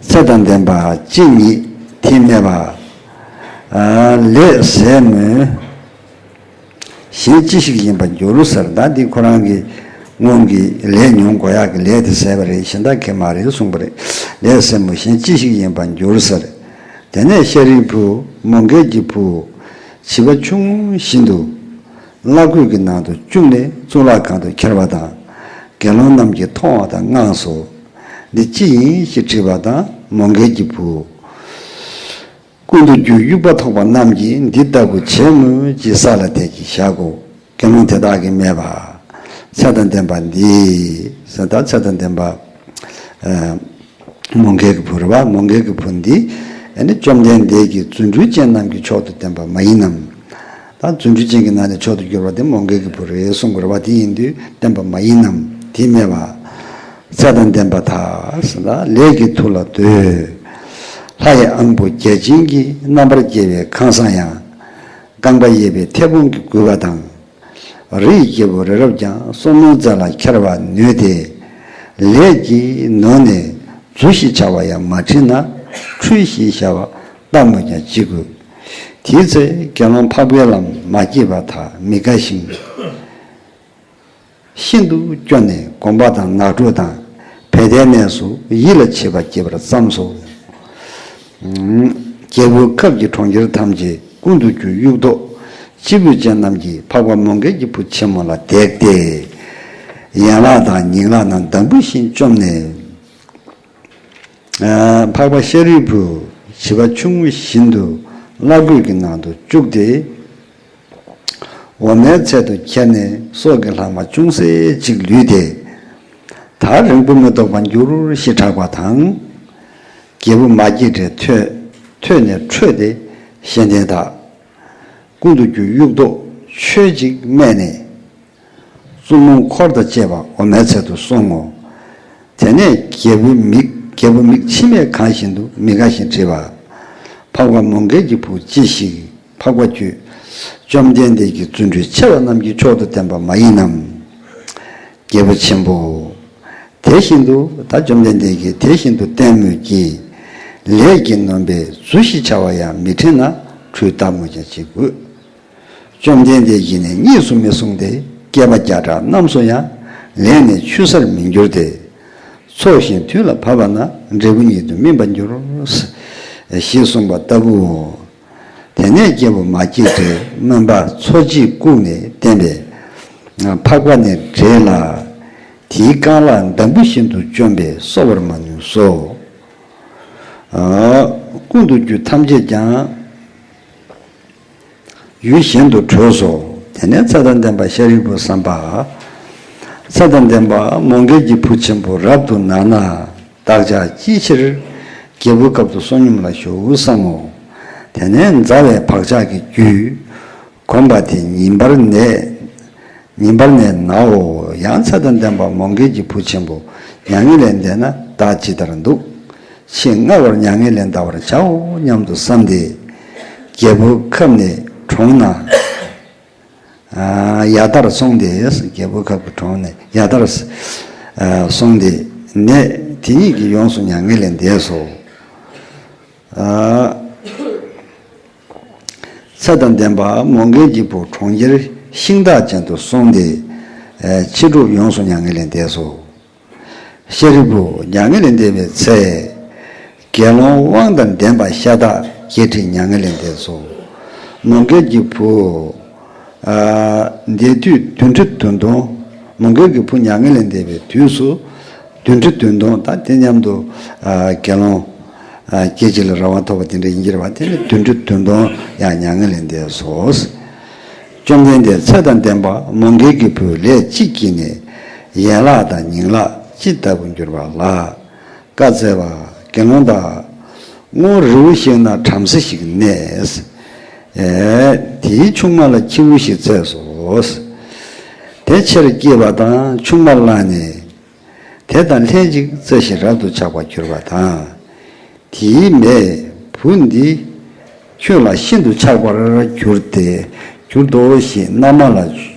ཚེ་དང་ལྡན་པ་གཅིག་ཉིད་དེས་སྨྲས་པ། ལས་ཟད་མོད། གཞན་ཅི་ཞིག་ཡིན་པར་འགྱུར་ཟེར། ད་འདི་ཁོ་རང་གི་སྔོན་གྱི་ལས་མྱོང་དགོས་ཡག་གི་ལས་དེ་ཟད་པ་རེད། གཞན་དག་གི་མ་རེད་གསུངས་པ་རེད། ལས་ཟད་མོད་གཞན་ཅི་ཞིག་ཡིན་པར་འགྱུར་ཟེར། དེ་ནས་ཤཱ་རིའི་བུ་མོའུ་འགལ་གྱི་བུ་བྱིས་པ་ཆུང་ངུ་བཞིན་དུ་བླ་གོས་ཀྱི་ནང་དུ་བཅུག་ནས་གཙུག་ལག་ཁང་དུ་ཁྱེར་བ་དང་། དགེ་སློང་རྣམས་ཀྱིས་མཐོང་བ་དང་དངངས་སོ། འདི་ཅི་ཡིན་ཞེས་དྲིས་པ་དང་མོའུ་འགལ་གྱི་བུ། ཀུན་ཏུ་རྒྱུ་དབྱུག་པ་ཐོགས་པ་རྣམས་ཀྱིས་འདི་ལྟ་བུ་བྱས་མོད་ཅེས་ས་ལ་དེད་ཀྱིས་བཞག་གོ། དགེ་སློང་དེ་དག་གིས་སྨྲས་པ། ཚེ་དང་ལྡན་པ་འདི། ཟེར་ད་ཚེ་དང་ལྡན་པ། མོའུ་འགལ་གྱི་བུ་རེད་བ། མོའུ་འགལ་གྱི་བུ་འདི། ཨ་ནི་བཅོམ་ལྡན་འདས་ཀྱི་རྫུ་འཕྲུལ་ཅན་རྣམས་ཀྱི་མཆོག་ཏུ་བསྟན་པ་མ་ཡིན་ནམ། ད་རྫུ་འཕྲུལ་ཅན་གྱི་ནང་ནས་མཆོག་ཏུ་གྱུར་པ་དེ་མོའུ་འགལ་གྱི་བུ་རེད་གསུང་དགོས་རེད་བ། དེ་ཡིན་དུས་བསྟན་པ་མ་ཡིན་ནམ། དེས་སྨྲས་པ། ཚེ་དང་ལྡན་པ་དག་ཟེར་ལ་ལས་ཀྱི་མཐུ་ལ་འདོད། ལྷ་ཡི་དབང་པོ་བརྒྱ་བྱིན་གྱིས་རྣམ་པར་རྒྱལ་བའི་ཁང་བཟང་ཡང་། རྐང་པ་གཡས་པའི་མཐེ་བོང་གིས་བསྒུལ་བ་དང་། རི་ཡི་རྒྱལ་པོ་རི་རབ་ཀྱང་སོར་མོའི་རྩེ་ལ་འཁྱེར་བར་ནུས་ཏེ། ལས་ཀྱིས་ནོན་ནས་རྫུ་ཞེས་བྱ་བ་ཡང་མ་དྲིས་ན་འཁྲུལ་ཞེས་བྱ་བ་ལྟ་སྨོས་ཀྱང་ཅི་དགོས། དེའི་ཚེ་དགེ་སློང་འཕགས་པའི་ལམ་མ་སྐྱེས་པ་དག་མི་དགའ་ཞིང་། ཤིན་ཏུ་སྐྱོ་ནས་གོམ་པ་དང་ནག་འཁྲུལ་དང་བལ་ལྡན་གནས་སུ་ཡིད་ལ་བྱེད་པ་སྐྱེས་པར་བསམས་སོ། རྒྱལ་པོའི་ཁབ་ཀྱི་གྲོང་ཁྱེར་ཐམས་ཅད་ཀུན་ཏུ་རྒྱུ་དབྱུག་ཏོ་སྤྱི་བོས་ཅན་རྣམས་ཀྱིས་འཕགས་པ་མོའུ་འགལ་གྱི་བུ་ཆེན་མོ་ལ་དེད་དེ། ཡན་ལག་དང་ཉིང་ལག་རྣམས་འདམ་བུ་བཞིན་བཅོམ་ནས། འཕགས་པ་ཤཱ་རིའི་བུ་བྱིས་པ་ཆུང་ངུ་བཞིན་དུ་བླ་གོས་ཀྱི་ནང་དུ་བཅུག་སྟེ། འོ་མའི་ཚལ་དུ་ཁྱེར་ནས་སྲོག་གི་ལྷག་མ་ཅུང་ཟད་ཅིག་ལུས་ཏེ། ད་རིང་པོ་མི་ཐོགས་པར་འགྱུར་ཞེས་གྲགས་པ་དང་། རྒྱལ་པོ་མ་སྐྱེས་དགྲས་ཐོས་ཐོས་ནས་ཁྲོས་ཏེ་ཤེས་ལྡན་དག་ཀུན་ཏུ་རྒྱུ་དབྱུག་ཏོ་ཁྱོད་ཅིག་སྨྲས་ནས། བཙུན་མོ་འཁོར་དང་བཅས་པ་འོ་མའི་ཚལ་དུ་སོང་ངོ་། དེ་ནས་རྒྱལ་པོའི་མིག་རྒྱལ་པོ་མིག་མཆི་མས་གང་བཞིན་དུ་མི་དགའ་ཞིང་དྲིས་པ། འཕགས་པ་མོའུ་འགལ་གྱི་བུ་ཅི་ཞིག་འཕགས་པ་ཁྱོད། བཅོམ་ལྡན་འདས་ཀྱི་རྫུ་འཕྲུལ་ཆེ་བ་རྣམས་ཀྱི་མཆོག་ཏུ་བསྟན་པ་མ་ཡིན་ནམ། རྒྱལ་པོ་ཆེན་པོ། དེ་བཞིན་དུ་ད་བཅོམ་ལྡན་འདས་ཀྱིས་དེ་བཞིན་དུ་བསྟན་མོད་ཀྱི། ལས་ཀྱིས་ནོན་པའི་རྫུ་ཞེས་བྱ་བ་ཡང་མི་དྲིས་ན་འཁྲུལ་ལྟ་སྨོས་ཀྱང་ཅི་དགོས། བཅོམ་ལྡན་འདས་ཀྱིས་ནི་གཉིས་སུ་མི་གསུངས་ཏེ། བསྐལ་པ་བརྒྱ་ཕྲག་རྣམས་སུ་ཡང་ལས་ནི་ཆུད་ཟར་མི་འགྱུར་ཏེ། ཚོགས་ཞིང་དུས་ལ་བབ་པ་ན་འབྲས་བུ་ཉིད་དུ་སྨིན་པར་འགྱུར། ཞེས་གསུངས་པ་ལྟ་བུའོ། དེ་ནས་རྒྱལ་པོ་མ་སྐྱེས་དགྲས་སྨན་པ་འཚོ་བྱེད་བཀུག་ནས་བསྟན་པས། འཕགས་པ་ནི་བགྲེས་ལ། དེའི་རྐང་ལག་འདམ་བུ་བཞིན་དུ་བཅོམ་པས་གསོ་བར་མ་ནུས་སོ། ཨ། ཀུན་ཏུ་རྒྱུ་ཐམས་ཅད་ཀྱང་ཡུལ་གཞན་དུ་གྲོལ་སོ། དེ་ནས་ཚེ་དང་ལྡན་པ་ཤཱ་རིའི་བུས་བསམ་པ། ཚེ་དང་ལྡན་པ་མོའུ་འགལ་གྱི་བུ་ཆེན་པོ་རབ་ཏུ་ན་ན། བདག་ཅག་ཅིའི་ཕྱིར་རྒྱལ་པོའི་ཁབ་ཏུ་བསོད་སྙོམས་ལ་ཞུགས་བསམ་མོ། དེ་ནས་མཛའ་བའི་བག་ཆགས་ཀྱི་རྒྱུས་གོམས་པ་དེ་ཉིན་པར་ནད། ཉིན་པར་ནད་ནའོ། ཡང་ཚེ་དང་ལྡན་པ་མོའུ་འགལ་གྱི་བུ་ཆེན་པོ་མྱ་ངན་ལས་འདས་ན་བདག་ཇི་ལྟར་འདུག །ཕྱིས་སྔ་བར་མྱ་ངན་ལས་འདའ་བར་བྱའོ་སྙམ་དུ་བསམས་ཏེ། རྒྱལ་པོའི་ཁབ་ནས་གྲོངས་ན། ཨ། ཡར་ལྟར་སོང་སྟེ། རྒྱལ་པོའི་ཁབ་ཀྱི་གྲོངས་ནས་ཡར་ལྟར། ཨ། སོང་སྟེ། ནད་དེ་ཉིད་ཀྱིས་ཡོངས་སུ་མྱ་ངན་ལས་འདས་སོ། ཨ། ཚེ་དང་ལྡན་པ་མོའུ་འགལ་གྱི་བུ་གྲོང་ཁྱེར་ཤིང་རྟ་ཅན་དུ་སོང་སྟེ། ཨ། ཕྱི་སྒྲུབ་ཡོངས་སུ་མྱ་ངན་ལས་འདས་སོ། ཤཱ་རིའི་བུ་མྱ་ངན་ལས་འདས་པའི་ཚེ། དགེ་སློང་དབང་དང་ལྡན་པ་ཤ་སྟག་བརྒྱད་ཁྲི་མྱ་ངན་ལས་འདས་སོ། མོའུ་འགལ་གྱི་བུ། ཨ། འདས་དུས་བདུན་ཁྲི་བདུན་སྟོང་། མོའུ་འགལ་གྱི་བུ་མྱ་ངན་ལས་འདས་པའི་དུས་སུ། བདུན་ཁྲི་བདུན་སྟོང་། ད་དེ་མཉམ་དུ། ཨ། དགེ་སློང་། ཨ། སྐད་ཅིག་ལ་རང་དབང་ཐོབ་པ་དེ་འདྲ་ཡིན་གྱི་རེད་བ། དེ་ནི་བདུན་ཁྲི་བདུན་སྟོང་ཡང་མྱ་ངན་ལས་འདས་སོ། བཅོམ་ལྡན་འདས་ཚེ་དང་ལྡན་པ་མོའུ་འགལ་གྱི་བུས་ལས་ཅི་བགྱིས་ནས་ཡན་ལག་དང་ཉིང་ལག་ཅི་ལྟ་བུ་འགྱུར་བ་ལགས། བཀའ་སྩལ་པ། དགེ་སློང་དག། སྔོན་རི་བོ་ཞིག་ན་བྲམ་ཟེ་ཞིག་གནས། ཨེ། དེའི་ཆུང་མ་ལ་ཁྱེའུ་ཞིག་བཙས་སོ། དེ་ཆེར་སྐྱེས་པ་དང་ཆུང་མ་བླངས་ནས། དེ་དང་ལྷན་ཅིག་རྩྭ་ཞིག་རབ་ཏུ་ཆགས་པར་གྱུར་པ་དང་། དེའི་མས། བུ་འདི་ཁྱོད་ལ་ཤིན་ཏུ་ཆགས་པར་གྱུར་ཏེ། གྱུར་ཏོ་ཞེས་མནའ་མ་ལ་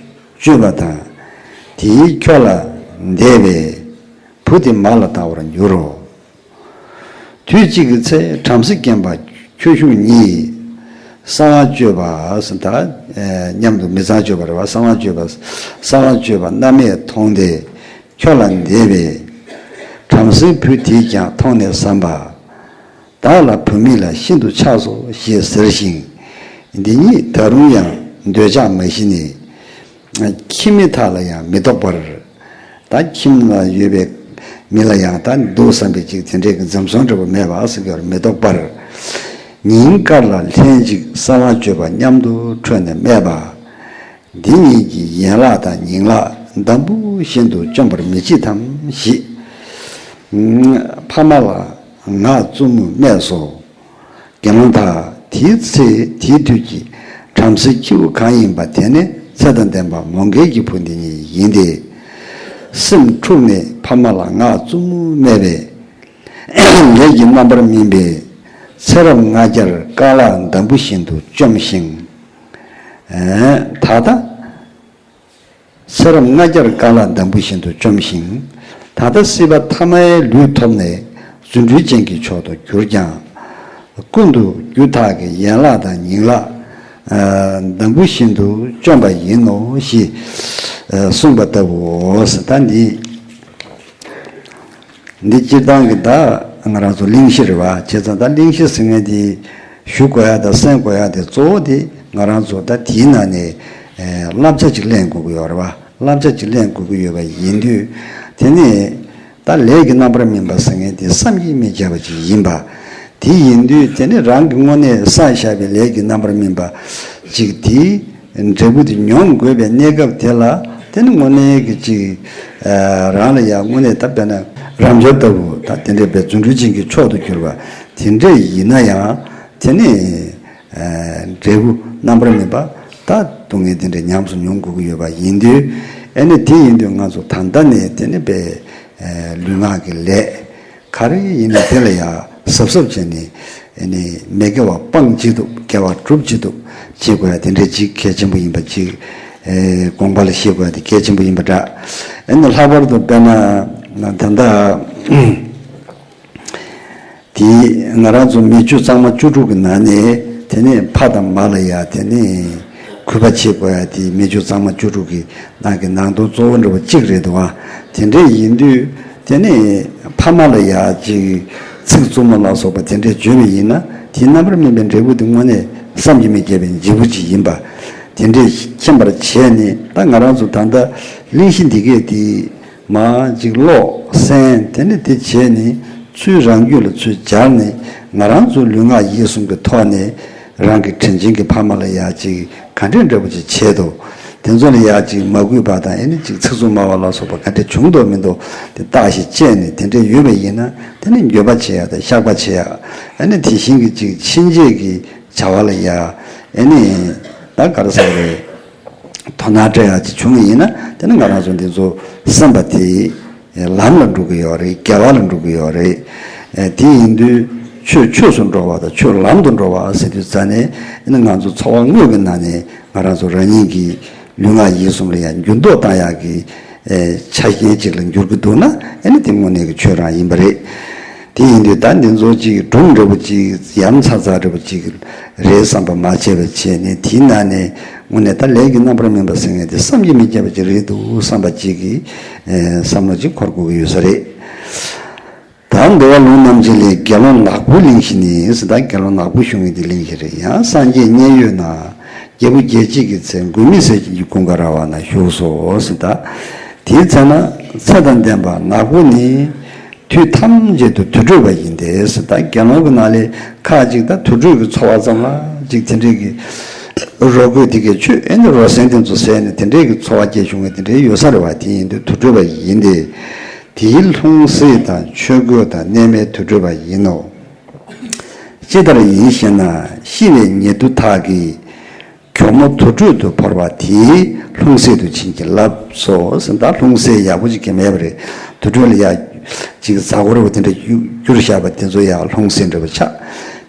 བཅོལ་བ་དང་། དེས་ཁྱོད་ལ་འདས་པས། བུ་དེ་མ་ལ་བཏང་བར་འགྱུར་རོ། དུས་གཅིག་གི་ཚེ་བྲམ་ཟེ་རྒན་པ་ཁྱོ་ཤུག་གཉིས། གསང་བ་སྤྱོད་པ་ཟེར་ད། ཨེ། མཉམ་དུ་མི་ཚངས་སྤྱོད་པ་རེད་བ། གསང་བ་སྤྱོད་པ། གསང་བ་སྤྱོད་པ་མནའ་མས་མཐོང་སྟེ། ཁྱོད་ལ་འདས་པས། བྲམ་ཟེའི་བུ་དེས་ཀྱང་མཐོང་ནས་བསམ་པ། བདག་ལ་བུད་མེད་ལ་ཤིན་ཏུ་ཆགས་སོ་ཞེས་ཟེར་ཞིང་། འདི་ཉིད་ད་རུང་ཡང་འདོད་ཆགས་མ་ཞི་ནས། ཁྱིམ་མི་དག་ལ་ཡང་མི་གཏོགས་པར། ད་ཁྱིམ་ལ་ཡོད་པའི་མི་ལ་ཡང་ད་འདུག་བསམ་པའི་ཅིག་དེ་འདྲའི་གི་འཛེམ་ཟོན་འདྲ་པོ་མེད་པ་ཟེར་གྱི་བར་མི་གཏོགས་པར། ཉིན་དཀར་ལ་ལྷན་ཅིག་གསང་བ་སྤྱོད་པ་མཉམ་དུ་འཕྲོད་ནས་སྨྲས་པ། འདི་ཉིད་ཀྱིས་ཡན་ལག་དང་ཉིང་ལག་འདམ་བུ་བཞིན་དུ་བཅོམ་པར་མི་བྱེད་དམ་ཞེས། ཕ་མ་ལ་ངག་རྩུབ་མོས་སྨྲས་སོ། དགེ་སློང་དག། དེའི་ཚེ་དེའི་དུས་ཀྱི་བྲམ་ཟེའི་ཁྱེའུ་གང་ཡིན་པ་དེ་ནི་ཚེ་དང་ལྡན་པ་མོའུ་འགལ་གྱི་བུ་འདི་ཉིད་ཡིན་ཏེ། སེམས་འཁྲུགས་ནས་ཕ་མ་ལ་ངག་རྩུབ་མོ་སྨྲས་པས། ལས་ཀྱི་རྣམ་པར་སྨིན་པའི་ཚེ་རབས་ལྔ་བརྒྱར་རྐང་ལག་འདམ་བུ་བཞིན་དུ་བཅོམ་ཞིང་། ད་ལྟ། ཚེ་རབས་ལྔ་བརྒྱར་རྐང་ལག་འདམ་བུ་བཞིན་དུ་བཅོམ་ཞིང་། ད་ལྟ་སྲིད་པ་ཐ་མའི་ལུས་ཐོབ་ནས་རྫུ་འཕྲུལ་ཅན་གྱི་མཆོག་ཏུ་གྱུར་ཀྱང་། ཀུན་ཏུ་རྒྱུ་དག་གི་ཡན་ལག་དང་ཉིང་ལག་ཨ། འདམ་བུ་བཞིན་དུ་བཅོམ་པ་ཡིན་ནོ་ཞེས་ཨ། གསུངས་པ་ལྟ་བུའོ། ད་འདི། འདི་སྤྱིར་བཏང་གི་ད་ང་རང་ཚོ་གླེང་གཞི་རེད་བ། བྱས་ཙང་ད་གླེང་གཞི་ཟེར་མཁན་དེ་ཞུ་དགོས་ཡ་དང་གསན་དགོས་ཡ་དེ་གཙོ་བོ་དེ་ང་རང་ཚོ་ད་དེའི་ནང་ནས་ཨེ། བསླབ་བྱ་ཅིག་ལེན་དགོས་ཀྱི་ཡོད་རེད་བ། བསླབ་བྱ་ཅིག་ལེན་དགོས་ཀྱི་ཡོད་པ་ཡིན་དུས། དེ་ནས་ད་ལས་ཀྱི་རྣམ་པར་སྨིན་པ་ཟེར་མཁན་དེ་བསམ་གྱིས་མི་ཁྱབ་པ་ཅིག་ཡིན་པ། དེ་ཡིན་དུས་དེ་ནས་རང་གི་དངོས་གནས་བསགས་བཞག་པའི་ལས་ཀྱི་རྣམ་པར་སྨིན་པ་ཅིག་དེ། འབྲས་བུ་དེ་མྱོང་དགོས་པའི་གནས་སྐབས་དེ་ལ་དེ་ནི་དངོས་གནས་ཀྱི་ཅིག་ཨ། རང་ལ་ཡང་དངོས་གནས་ད་དཔེར་ན་རབ་འབྱོར་ལྟ་བུ་ད་དེ་འདྲའི་བའི་རྫུ་འཕྲུལ་ཅན་གྱི་མཆོག་ཏུ་གྱུར་པ་དེ་འདྲས་ཡིན་ན་ཡང་དེ་ནི་ཨ། འབྲས་བུ་རྣམ་པར་སྨིན་པ་ད་སྡུག་བསྔལ་དེ་འདྲས་ཉམས་སུ་མྱོང་དགོས་ཀྱི་ཡོད་པ་ཡིན་དུས། ཨ་ནི་དེ་ཡིན་དུས་ང་ཚོ་ད་ལྟ་ནས་དེ་ནི་བའི་ཨ། ལུས་ངག་གི་ལས། ག་རེ་ཡིན་ནའི་དེ་ལ་ཡང་གཟབ་གཟབ་བྱས་ནས་ཨ་ནི་མི་དགེ་བ་སྤང་བྱེད་དུ་དགེ་བ་སྒྲུབ་བྱེད་དུ་བྱེད་དགོས་ཡ་དེ་འདྲ་ཅིག་གལ་ཆེན་པོ་ཡིན་པ་ཅིག་ཨེ། དགོངས་པ་ལ་བཞེས་དགོས་ཡ་དེ་གལ་ཆེན་པོ་ཡིན་པ་འདྲ། ཨ་ནི་ལྷག་པར་དུ་དཔེར་ན་ད་ལྟ་དེ་ང་རང་ཚོ་མི་ཆོས་གཙང་མ་བཅུ་དྲུག་གི་ནང་ནས་དེ་ནས་ཕ་དང་མ་ལ་ཡ་དེ་ནས། གུས་པ་བྱེད་དགོས་ཡ་དེ་མི་ཆོས་གཙང་མ་བཅུ་དྲུག་གི་ནང་གི་ནང་དོན་གཙོ་བོ་འདྲ་བོ་གཅིག་རེད་འདུག་བ། དེ་འདྲས་ཡིན་དུས་དེ་ནི་ཕ་མ་ལ་ཡ་ཅིག་ཚིག་རྩུབ་མོ་ལ་སོགས་པ་དེ་འདྲས་བརྗོད་པ་ཡིན་ན་དེའི་རྣམ་པར་སྨིན་པའི་འབྲས་བུ་དེ་དངོས་གནས་བསམ་གྱིས་མི་ཁྱབ་པའི་འབྲས་བུ་ཅིག་ཡིན་པ། དེ་འདྲས་མཁྱེན་པར་བྱས་ནས་ད་ང་རང་ཚོ་ད་ལྟ་གླེང་གཞི་འདི་གས་དེ་ མ་ཅིག་ཀློག་གསན། དེ་ནས་དེ་བྱས་ནས་ཚུར་རང་རྒྱུད་ལ་ཚུར་སྦྱར་ནས། ང་རང་ཚོ་ལུས་ངག་ཡིད་གསུམ་གྱི་ཐོག་ནས་རང་གི་དྲིན་ཅན་གྱི་ཕ་མ་ལ་ཡ་ཅིག་ག་འདྲས་འདྲ་པོ་ཅིག་བྱས་འདུག་དེ་ཚོ་ལ་ཡ་ཅིག་མ་གུས་པ་དང་། ཨེ་ནི་ཅིག་ཚིག་རྩུབ་སྨྲ་བ་ལ་སོགས་པ་ག་འདྲས་བྱུང་འདུག་མི་འདུག་དེ་བརྟག་ཞིབ་བྱས་ནས། དེ་འདྲས་ཡོད་པ་ཡིན་ན་དེ་ནི་འགྱོད་པ་བྱེད་ཡ་དང་བཤགས་པ་བྱེད་ཡ། ཨེ་ནི་དེ་བཞིན་གྱི་ཅིག་ཕྱིན་ཆད་ཀྱི་བྱ་བ་ལ་ཡ་ཨེ་ནི་ད་ག་རེ་ཟེར་རེད། དོ་སྣང་སྤྲད་ཡག་ཅིག་བྱུང་བ་ཡིན་ན། དེ་ནི་ང་རང་ཚོ་འདི་ཚོ་སེམས་པ་དེ་ལམ་ལ་འགྲོ་གི་ཡོད་རེད། དགེ་བ་ལ་འགྲོ་གི་ཡོད་རེད། དེ་ཡིན་དུས་ཆོས་ཆོས་སུ་འགྲོ་བ་དང་ཆོས་ལམ་དུ་འགྲོ་བ་ཟེར་དུས་ཙ་ནས། ཨེ་ནི་ང་ཚོ་འཚོ་བ་དངོས་ཀྱི་ནང་ནས་ང་རང་ཚོ་རང་ཉིད་ཀྱི་ལུས་ངག་ཡིད་གསུམ་ལ་ཡང་འགྱུར་ལྡོག་བཏང་ཡག་གི་ཆ་རྐྱེན་ཅིག་ལ་འགྱུར་གྱི་འདུག་ན། ཨེ་ནི་དེ་དངོས་གནས་ཀྱི་ཆོས་རང་ཡིན་པ་རེད། དེ་ཡིན་དུས་ད་འདི་ཚོ་ཅིག་སྒྲུང་འདྲ་པོ་ཅིག་ཡ་མཚར་ཚ་འདྲ་པོ་ཅིག་རེད་བསམ་པ་མ་བྱས་པ་བྱས་ནས། དེའི་ནང་ནས་དངོས་གནས་ད་ལས་ཀྱི་རྣམ་པར་སྨིན་པ་ཟེར་མཁན་དེ་བསམ་གྱིས་མི་ཁྱབ་པ་ཅིག་རེད་འདུག་བསམ་པ་ཅིག་གི་བསམ་བློ་ཅིག་འཁོར་དགོས་ཀྱི་ཡོད་ས་རེད། ད་འདུལ་བ་ལུང་རྣམ་འབྱེད་ལས། དགེ་སློང་ནག་པོ་གླེང་གཞི་ནི་ཟེར། ད་དགེ་སློང་ནག་པོ་ཞུ་མཁན་དེ་གླེང་གཞི་རེད། ཡང་སངས་རྒྱས་མཉན་ཡོད་ན། རྒྱལ་བུ་རྒྱལ་བྱེད་ཀྱི་ཚལ་མགོན་མེད་ཟས་སྦྱིན་གྱི་ཀུན་དགའ་ར་བ་ན་བཞུགས་སོ་ཟེར། ད་དེའི་ཚེ་ན་ཚེ་དང་ལྡན་པ་ནག་པོ་ནི་དུས་ཐམས་ཅད་དུ་དུར་ཁྲོད་པ་ཡིན་ཏེ་ཟེར། ད་དགེ་སློང་གི་ནང་ལས་ཁ་ཅིག་ད་དུར་ཁྲོད་ཀྱི་འཚོ་བ་ཙམ་ལ་ཅིག་དེ་འདྲས་ཀྱི་རོ་བརྐོས་དེ་གའི་ཆོས། ཨེ་ནི་རོ་སྲན་དེ་ཚོ་ཟས་ནས་དེ་འདྲས་ཀྱི་འཚོ་བ་སྐྱེལ་བྱུང་བའི་དེ་འདྲས་ཡོད་ས་རེད་བ། དེ་ཡིན་དུས་དུར་ཁྲོད་པ་ཡིན་ཏེ། དེའི་ལྷུང་བཟེད་དང་ཆོས་གོས་དང་གནས་མལ་དུར་ཁྲོད་པ་ཡིན་ནོ། ཅི་ལྟར་ཡིན་ཞེ་ན། ཤི་བའི་ཉེ་དུ་དག་གིས་གྱོག་མོ་དུར་ཁྲོད་དུ་བོར་བ་དེའི་ལྷུང་བཟེད་དུ་བྱིན་གྱིས་བརླབས་སོ་ཟེར། ད་ལྷུང་བཟེད་ཡག་པོ་ཅིག་གི་མེད་པ་རེད། དུར་ཁྲོད་ལ་ཡ་ཅིག་གཟའ་འཁོར་བ་དེ་འདྲ་བསྒྱུར་བཞག་པ་དེ་ཚོ་ཡ་ལྷུང་བཟེད་འདྲ་བོ་ཆགས།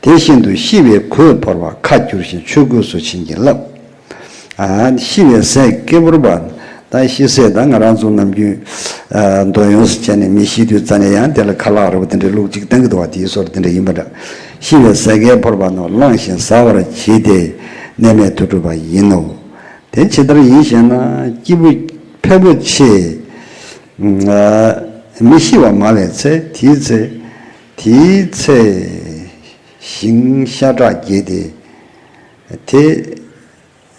དེ་བཞིན་དུ་ཤི་བའི་གོས་བོར་བ་ཁ་བསྒྱུར་ཞིང་ཆོས་གོས་སུ་བྱིན་གྱིས་བརླབས། ཨ། ཤི་བའི་ཟས་སྐྱེ་བོར་བ། ད་ཤི་ཟས་ད་ང་རང་ཚོ་ནམ་རྒྱུན་ཨ་འདོད་ཡོན་ཟེར་བྱས་ནས་མི་ཤི་དུས་ཙ་ནས་ཡང་དེ་ལ་ཁ་ལག་ར་བ་དེ་འདྲའི་བླུགས་ཅིག་བཏང་གི་འདུག་བ། དེའི་བཟོ་འདྲ་དེ་འདྲ་ཡིན་པ་འདྲ། ཤི་བའི་ཟས་སྐལ་བོར་བ་ནོ། བླངས་ཤིང་ཟ་བར་བྱེད་དེ་གནས་མལ་དུར་ཁྲོད་པ་ཡིན་ནོ། དེ་ཇི་ལྟར་ཡིན་ཞེ་ན། སྐྱེས་བུ་ཕལ་པོ་ཆེ་ཨ་མི་ཤི་བར་སྨྲ་བའི་ཚེ། དེའི་ཚེ་དེའི་ཚེ་ཞིང་ཤ་ཁྲག་བརྒྱལ་ཏེ། དེ་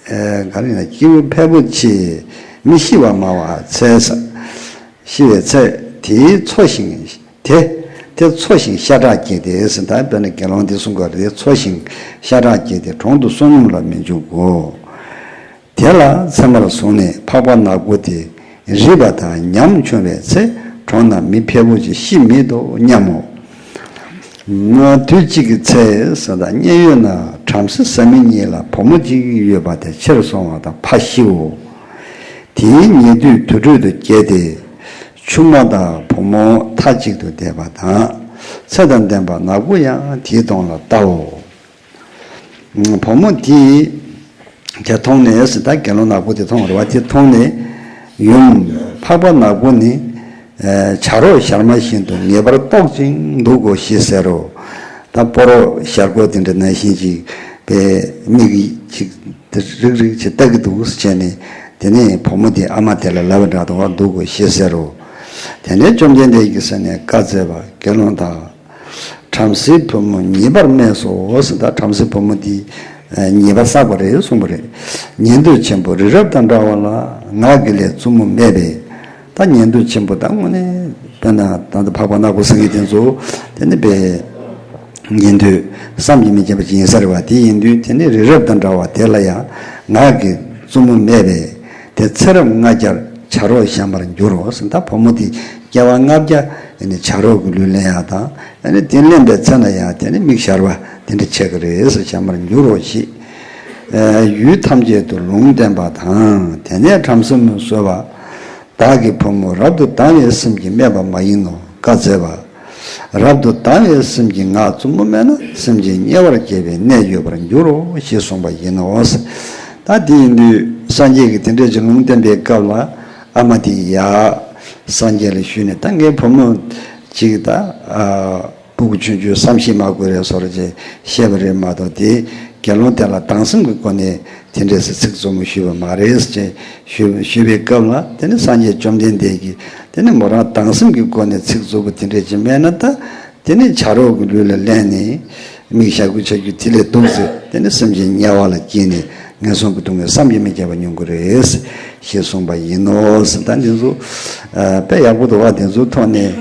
ཨ་ག་རེ་ཡིན་ན། སྐྱེས་བུ་ཕལ་པོ་ཆེ་མི་ཤི་བར་སྨྲ་བའི་ཚེ། ཤི་བའི་ཚེ་དེའི་འཚོ་ཞིང་། དེ་དེ་འཚོ་ཞིང་ཤ་ཁྲག་བརྒྱལ་ཏེ་ཟེར། ད་དཔེར་ན་དགེ་སློང་འདི་གསུང་གི་རེད། འཚོ་ཞིང་ཤ་ཁྲག་བརྒྱལ་ཏེ་གྲོང་དུ་བསོད་སྙོམས་ལ་མི་འཇུག་གོ། དེ་ལ་ཚད་མར་བཟུང་ནས་འཕགས་པ་ནག་པོ་དེ་རིད་པ་དང་ཉམ་ཆུང་བའི་ཚེ། གྲོང་ན་མི་ཕལ་པོ་ཅིག་ཤི་མེད་དོ་སྙམ་མོ། དུས་གཅིག་གི་ཚེ་ཟེར། ད་མཉན་ཡོད་ན་བྲམ་ཟེ་བཟའ་མི་གཉིས་ལ་བུ་མོ་གཅིག་ཡོད་པ་དེ་ཆེར་སོང་བ་དང་ཕ་ཤིའོ། དེའི་ཉེ་དུས་དུར་ཁྲོད་དུ་བསྐྱལ་ཏེ། ཆུང་མ་དང་བུ་མོ་མཐའ་གཅིག་ཏུ་བསྡད་པ་དང་། ཚེ་དང་ལྡན་པ་ནག་པོ་ཡང་དེའི་གདོང་ལ་བལྟའོ། བུ་མོ་དེས་དེ་མཐོང་ནས་ཟེར། ད་དགེ་སློང་ནག་པོ་དེ་མཐོང་བ་རེད་བ། དེ་མཐོང་ནས་ཡུམ་འཕགས་པ་ནག་པོ་ནི་ཨ་བྱ་རོག་ཞར་མ་བཞིན་དུ་ངེས་པར་ལྟོགས་ཤིང་འདུག་གོ་ཞེས་ཟེར་རོ། ད་ཕོ་རོག་ཞར་གོག་དེ་འདྲ་ནང་བཞིན་ཅིག་པའི་མིག་ཅིག་རིག་རིག་ཅིག་ལྟ་གི་འདུག་ཟེར་བྱས་ནས། དེ་ནས་བུ་མོ་དེ་ཨ་མ་དེ་ལ་ལབ་པ་འདྲ་འདུག་ག་འདུག་གོ་ཞེས་ཟེར་རོ། དེ་ནས་བཅོམ་ལྡན་འདས་ཀྱིས་ཟེར་ནས་བཀའ་སྩལ་པ། དགེ་སློང་དག་བྲམ་ཟེའི་བུ་མོ་ཉེས་པར་སྨྲས་སོ་ཟེར། ད་བྲམ་ཟེའི་བུ་མོ་འདི་ཉེས་པ་བསགས་པ་རེད་གསུངས་པ་རེད། ཉན་ཐོས་ཆེན་པོ་རི་རབ་དང་འདྲ་བ་ལ་ངག་གི་ལས་རྩུབ་མོ་སྨྲས་པས། ད་ཉན་ཐོས་ཆེན་པོ་ད་དངོས་གནས་དཔེར་ན་ད་ལྟ་འཕགས་པ་ནག་པོ་ཟེར་མཁན་དེ་ཚོ་དེ་ནི་པའི་ཉན་ཐོས་བསམ་གྱིས་མི་ཁྱབ་པ་ཅིག་ཡིན་ས་རེད་བ། དེ་ཡིན་དུས་དེ་ནི་རི་རབ་དང་འདྲ་བ་དེ་ལ་ཡང་ངག་གི་རྩུབ་མོ་སྨྲས་པས། དེ་ཚེ་རབས་ལྔ་བརྒྱར་བྱ་རོག་ཞན་པར་འགྱུར་རོ་ཟེར། ད་བུ་མོ་དེ་སྐྱེ་བ་ལྔ་བརྒྱ་ཨ་ནི་བྱ་རོག་གི་ལུས་ལེན་ཡག་དང་། ཨ་ནི་དེ་ལེན་པའི་ཚེ་ན་ཡང་དེ་ནི་མིག་ཞར་བ་དེ་འདྲ་ཆགས་ཀྱི་རེད་ཟེར། ཞན་པར་འགྱུར་རོ་ཞེས། ཡུལ་ཐམས་ཅད་དུ་ལུང་བསྟན་པ་དང་། དེ་ནས་བྲམ་ཟེ་མོས་གསོལ་བ། བདག་གི་བུ་མོ་རབ་ཏུ་དང་བའི་སེམས་ཀྱིས་སྨྲས་པ་མ་ཡིན་ནོ། བཀའ་སྩལ་པ། རབ་ཏུ་དང་བའི་སེམས་ཀྱིས་ངག་རྩུབ་མོ་སྨྲས་ན་སེམས་ཅན་དམྱལ་བར་སྐྱེ་བའི་གནས་ཡོད་པར་འགྱུར་རོ་ཞེས་གསུངས་པ་ཡིན་ནོ། ད་དེ་ཡིན་དུས་སངས་རྒྱས་ཀྱིས་དེ་འདྲའི་ཅིག་ལུང་བསྟན་པའི་སྐབས་ལ་ཨ་མ་དེ་ཡ་སངས་རྒྱས་ལ་ཞུས་ནས། ད་ངའི་བུ་མོ་ཅིག་ད་ཨ་སྤུ་གུ་ཆུང་ཆུང་བསམ་ཤེས་མ་དགོས་རེད་བཟོ་འདྲ་ཅིག་བཤད་པ་རེད་མ་གཏོགས། དེ་དགེ་སློང་དེ་ལ་སྡང་སེམས་ཀྱི་སྒོ་ནས་དེ་འདྲས་སེ་ཚིག་རྩུབ་མོ་ཞུས་པ་མ་རེད་ཅེས་ཞུས་ཞུས་པའི་སྐབས་ལ། དེ་ནི་སངས་རྒྱས་བཅོམ་ལྡན་འདས་ཀྱིས་དེ་ནི་མོ་རང་སྡང་སེམས་ཀྱི་སྒོ་ནས་ཚིག་རྩུབ་པོ་དེ་འདྲས་ཅིག་སྨྲས་ན། ད་དེ་ནི་བྱ་རོག་གི་ལུས་ལ་ལེན་ནས་ མིག་ཞར་སྐུད་ཆགས་རྒྱུ་དེ་ལས་སྡུག་ཟེར། དེ་ནི་སེམས་ཅན་དམྱལ་བ་ལ་སྐྱེས་ནས་ངན་སོང་གི་སྡུག་བསྔལ་བསམ་གྱིས་མི་ཁྱབ་པ་མྱོང་གི་རེད་ཞེས་གསུངས་པ་ཡིན་ནོ་ཟེར། ད་འདི་ཚོ་ཨ་དཔེ་ཡག་པོ་འདུག་བ། འདི་ཚོའི་ཐོག་ནས་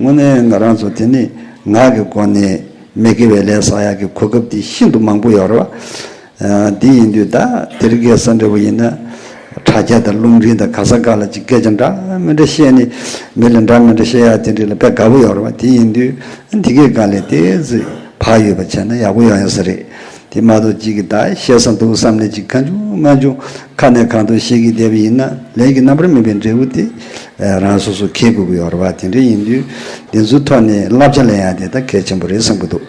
དངོས་གནས་ང་རང་ཚོ་དེ་ནི་ངག་གི་སྒོ་ནས་མི་དགེ་བའི་ལས་བསགས་ཡག་གི་གོ་སྐབས་དེ་ཤིན་ཏུ་མང་པོ་ཡོད་རེད་བ། ཨ་དེ་ཡིན་དུས་ད་དེ་རིང་ཁ་སང་འདྲ་པོ་ཡིན་ན་དྲ་རྒྱ་དང་རླུང་འཕྲིན་དང་ག་ས་ག་ལ་ཅིག་སྐད་ཆ་འདྲ་མི་འདྲ་བཤད་ནས་མི་ལ་འདྲ་མི་འདྲ་བཤད་ཡག་དེ་འདྲ་ལ་དཔེ་དགའ་པོ་ཡོད་རེད་བ། དེ་ཡིན་དུས་འདི་གའི་སྒང་ལ་ཏོག་ཙམ་བག་ཡོད་པ་བྱས་ན་ཡག་པོ་ཡོང་ཡ་ས་རེད། དེ་མ་གཏོགས་གཅིག་གིས་ད་བཤད་ས་འདུག་བསམ་ནས་ཅིག་གང་བྱུང་མང་བྱུང་ཁ་ནས་གང་ཐོས་བཤད་ཀྱི་བསྡད་པ་ཡིན་ན་ལས་ཀྱི་རྣམ་པར་སྨིན་པའི་འབྲས་བུ་དེ་རང་སོ་སོ་འཁྱེར་དགོས་ཀྱི་ཡོད་རེད་བ། དེ་འདྲ་ཡིན་དུས་འདི་ཚོའི་ཐོག་ནས་བསླབ་བྱ་ལེན་ཡ་དེ་ད་གལ་ཆེན་པོ་རེད་བསམ་གྱི་འདུག་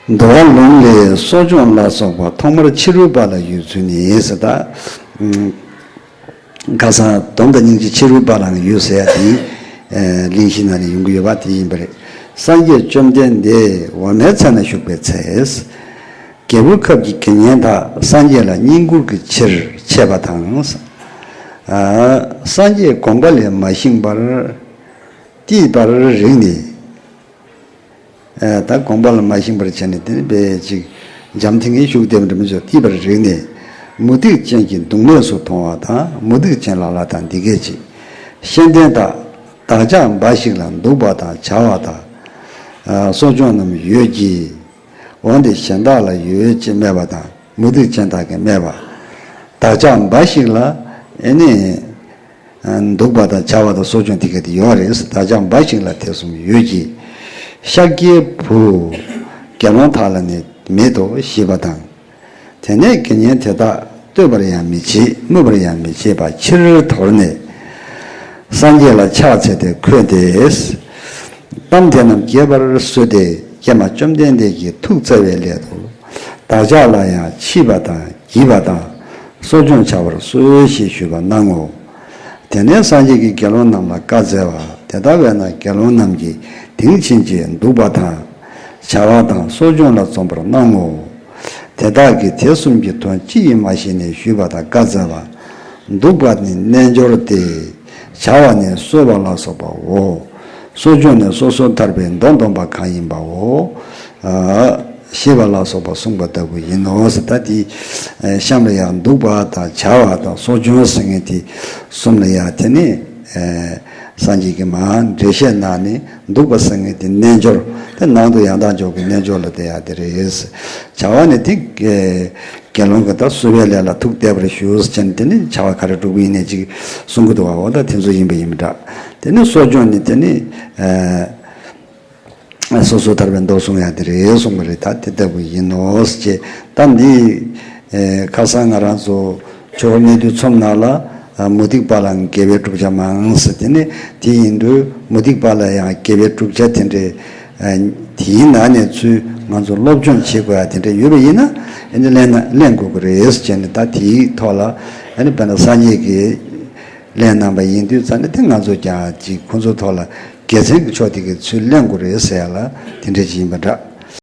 འདུལ་བ་ལུང་ལས་གསོ་སྦྱོང་ལ་སོགས་པ་ཐོག་མར་ཕྱི་རོལ་པ་ལ་ཡོད་ཚུལ་ནི་ཟེར། ད་ཁ་སང་སྡོམ་དང་སྙིང་རྗེ་ཕྱི་རོལ་པ་ལའང་ཡོད་ཟེར་ཡ་དེ་གླེང་གཞི་ནང་ནས་ཡོང་གི་ཡོད་པ་དེ་ཡིན་པ་རེད། སངས་རྒྱས་བཅོམ་ལྡན་འདས་འོ་མའི་ཚལ་ན་བཞུགས་པའི་ཚེ། རྒྱལ་པོའི་ཁབ་ཀྱི་དགེ་བསྙེན་དག་སངས་རྒྱས་ལ་བསྙེན་བཀུར་གྱི་ཕྱིར་ཆས་པ་དང་། སངས་རྒྱས་དགོངས་པ་ལས་མ་བཤིག་པར་བརྟིས་པར་རིག་ནས། ད་དགོངས་པ་ལ་མ་བཤིག་པར་བྱས་ནས་དེ་ནི་དཔེ་ཅིག་འཇམ་ཐིང་ངེ་བཞུགས་བསྡད་པ་འདྲ་མི་བྱུང་། བརྟིས་པར་རིག་ནས་མུ་སྟེགས་ཅན་གྱི་འདུག་གནས་སུ་མཐོང་བ་དང་། མུ་སྟེགས་ཅན་ལ་ལ་དང་འདི་སྐད་ཅེས། ཤེས་ལྡན་དག་བདག་ཅག་འབའ་ཞིག་ལ་འདུག་པ་དང་བྱ་བ་དང་གསོ་སྦྱོང་རྣམས་ཡོད་ཀྱི། འོན་ཏེ་གཞན་དག་ལ་ཡོད་ཅེས་སྨྲས་པ་དང་། མུ་སྟེགས་ཅན་དག་གིས་སྨྲས་པ། བདག་ཅག་འབའ་ཞིག་ལ་ཨེ་ནི། འདུག་པ་དང་བྱ་བ་དང་གསོ་སྦྱོང་དེ་ག་དེ་ཡོད་རེད། བདག་ཅག་འབའ་ཞིག་ལ་དེ་གསུམ་ཡོད་ཀྱི། ཤཱཀྱའི་བུ། དགེ་སློང་དག་ལ་ནི་མེད་དོ་ཞེས་པ་དང་། དེ་ནས་དགེ་བསྙེན་དེ་དག་བསྟོད་པར་ཡང་མི་བྱེད། སྨོད་པར་ཡང་མི་བྱེད་པ་ཕྱིར་དོར་ནས། སངས་རྒྱས་ལ་ཕྱག་འཚལ་ཏེ་འཁོད་དེ། གཏམ་དེ་རྣམས་རྒྱས་པར་གསོལ་ཏེ། ཀྱེ་མ་བཅོམ་ལྡན་འདས་ཀྱིས་ཐུགས་བརྩེ་བའི་སླད་དུ། བདག་ཅག་ལ་ཡང་མཆིས་པ་དང་བགྱིས་པ་དང་གསོ་སྦྱོང་བྱ་བར་གསོལ་ཞེས་ཞུས་པ་གནང་ངོ་། དེ་ནས་སངས་རྒྱས་ཀྱིས་དགེ་སློང་རྣམས་ལ་བཀའ་སྩལ་པ། དེ་ལྟ་བས་ན་དགེ་སློང་རྣམས་ཀྱིས་དེང་ཕྱིན་ཆད་འདུག་པ་དང་། བྱ་བ་དང་གསོ་སྦྱོང་ལ་འཛོམས་པར་གནང་ངོ་། དེ་དག་གིས་དེ་གསུམ་གྱི་དོན་ཅི་ཡིན་མ་ཤེས་ནས་ཞུས་པ་དང་བཀའ་སྩལ་པ། འདུག་པ་ནི་རྣལ་འབྱོར་ཏེ། བྱ་བ་ནི་གསོལ་བ་ལ་སོགས་པའོ། གསོ་སྦྱོང་ནི་སོ་སོར་ཐར་པའི་མདོ་འདོམས་པ་གང་ཡིན་པའོ། ཞེས་པ་ལ་སོགས་པ་གསུངས་པ་ལྟ་བུ་ཡིན་ནོ། ད་དེ་གཤམ་ལ་ཡང་འདུག་པ་དང་བྱ་བ་དང་གསོ་སྦྱོང་ཟེར་མཁན་དེ་གསུམ་ལ་ཡང་དེ་ནི་སངས་རྒྱས་ཀྱིས་མར་འགྲེལ་བཤད་གནང་ནས། འདུག་པ་ཟེར་མཁན་དེ་རྣལ་འབྱོར། དེ་ནང་དུ་ཡང་དག་འཇོག་གི་རྣལ་འབྱོར་ལ་དེ་ཡང་དེ་རེད། བྱ་བ་ནི་དེ་དགེ་སློང་གི་ད་གསོལ་བའི་ལས་ལ་ཐུགས་གཏད་པར་ཞུ་ཟེར་ནས་དེ་ནི་བྱ་བ་ག་རེ་སྒྲུབ་ཀྱི་ཡིན་ནའི་ཅིག་གསུང་གི་འདུག་བ། འོ་ད་དེ་ཚོ་ཡིན་པ་ཡིན་པ་འདྲ། དེ་ནི་གསོ་སྦྱོང་ནི་དེ་ནི་སོ་སོ་ཐར་པའི་མདོ་གསུང་ཡ་དེ་རེད་གསུང་གི་རེད། ད་དེ་ལྟ་བུ་ཡིན་ནོ་ཞེས། ད་འདི་ཁ་སང་ང་རང་ཚོ་ཆོས་འཁོར་གནས་བསྡུས་ཚོམས་ནང་ལ་མུ་སྟེགས་པ་ལའང་དགེ་བའི་བསྒྲུབ་བྱ་མང་ཟེར། དེ་ནི་དེ་ཡིན་དུས་མུ་སྟེགས་པ་ལ་ཡང་དགེ་བའི་བསྒྲུབ་བྱ་དེ་འདྲའི། དེའི་ནང་ནས་ཚུར་ང་ཚོ་སློབ་སྦྱོང་བྱེད་དགོས་ཡ་དེ་འདྲ་ཡོད་པ་ཡིན་ན་ཨེ་ནི་ལེན་ན་ལེན་དགོས་ཀྱི་རེད་ཟེར་ནས། ད་དེའི་ཐོག་ལ་ཨེ་ནི་དཔེར་ན་སངས་རྒྱས་ཀྱིས་ལན་གནང་པ་ཡིན་དུས་ཙང་ནས་དེ་ང་ཚོ་ཀྱང་ཅིག་ཁོང་ཚོའི་ཐོག་ལ་དགེ་མཚན་གྱི་ཕྱོགས་དེ་གའི་ཚུར་ལེན་དགོས་རེད་ཟེར་ཡ་ལ་དེ་འདྲ་ཅིག་ཡིན་པ་འདྲ།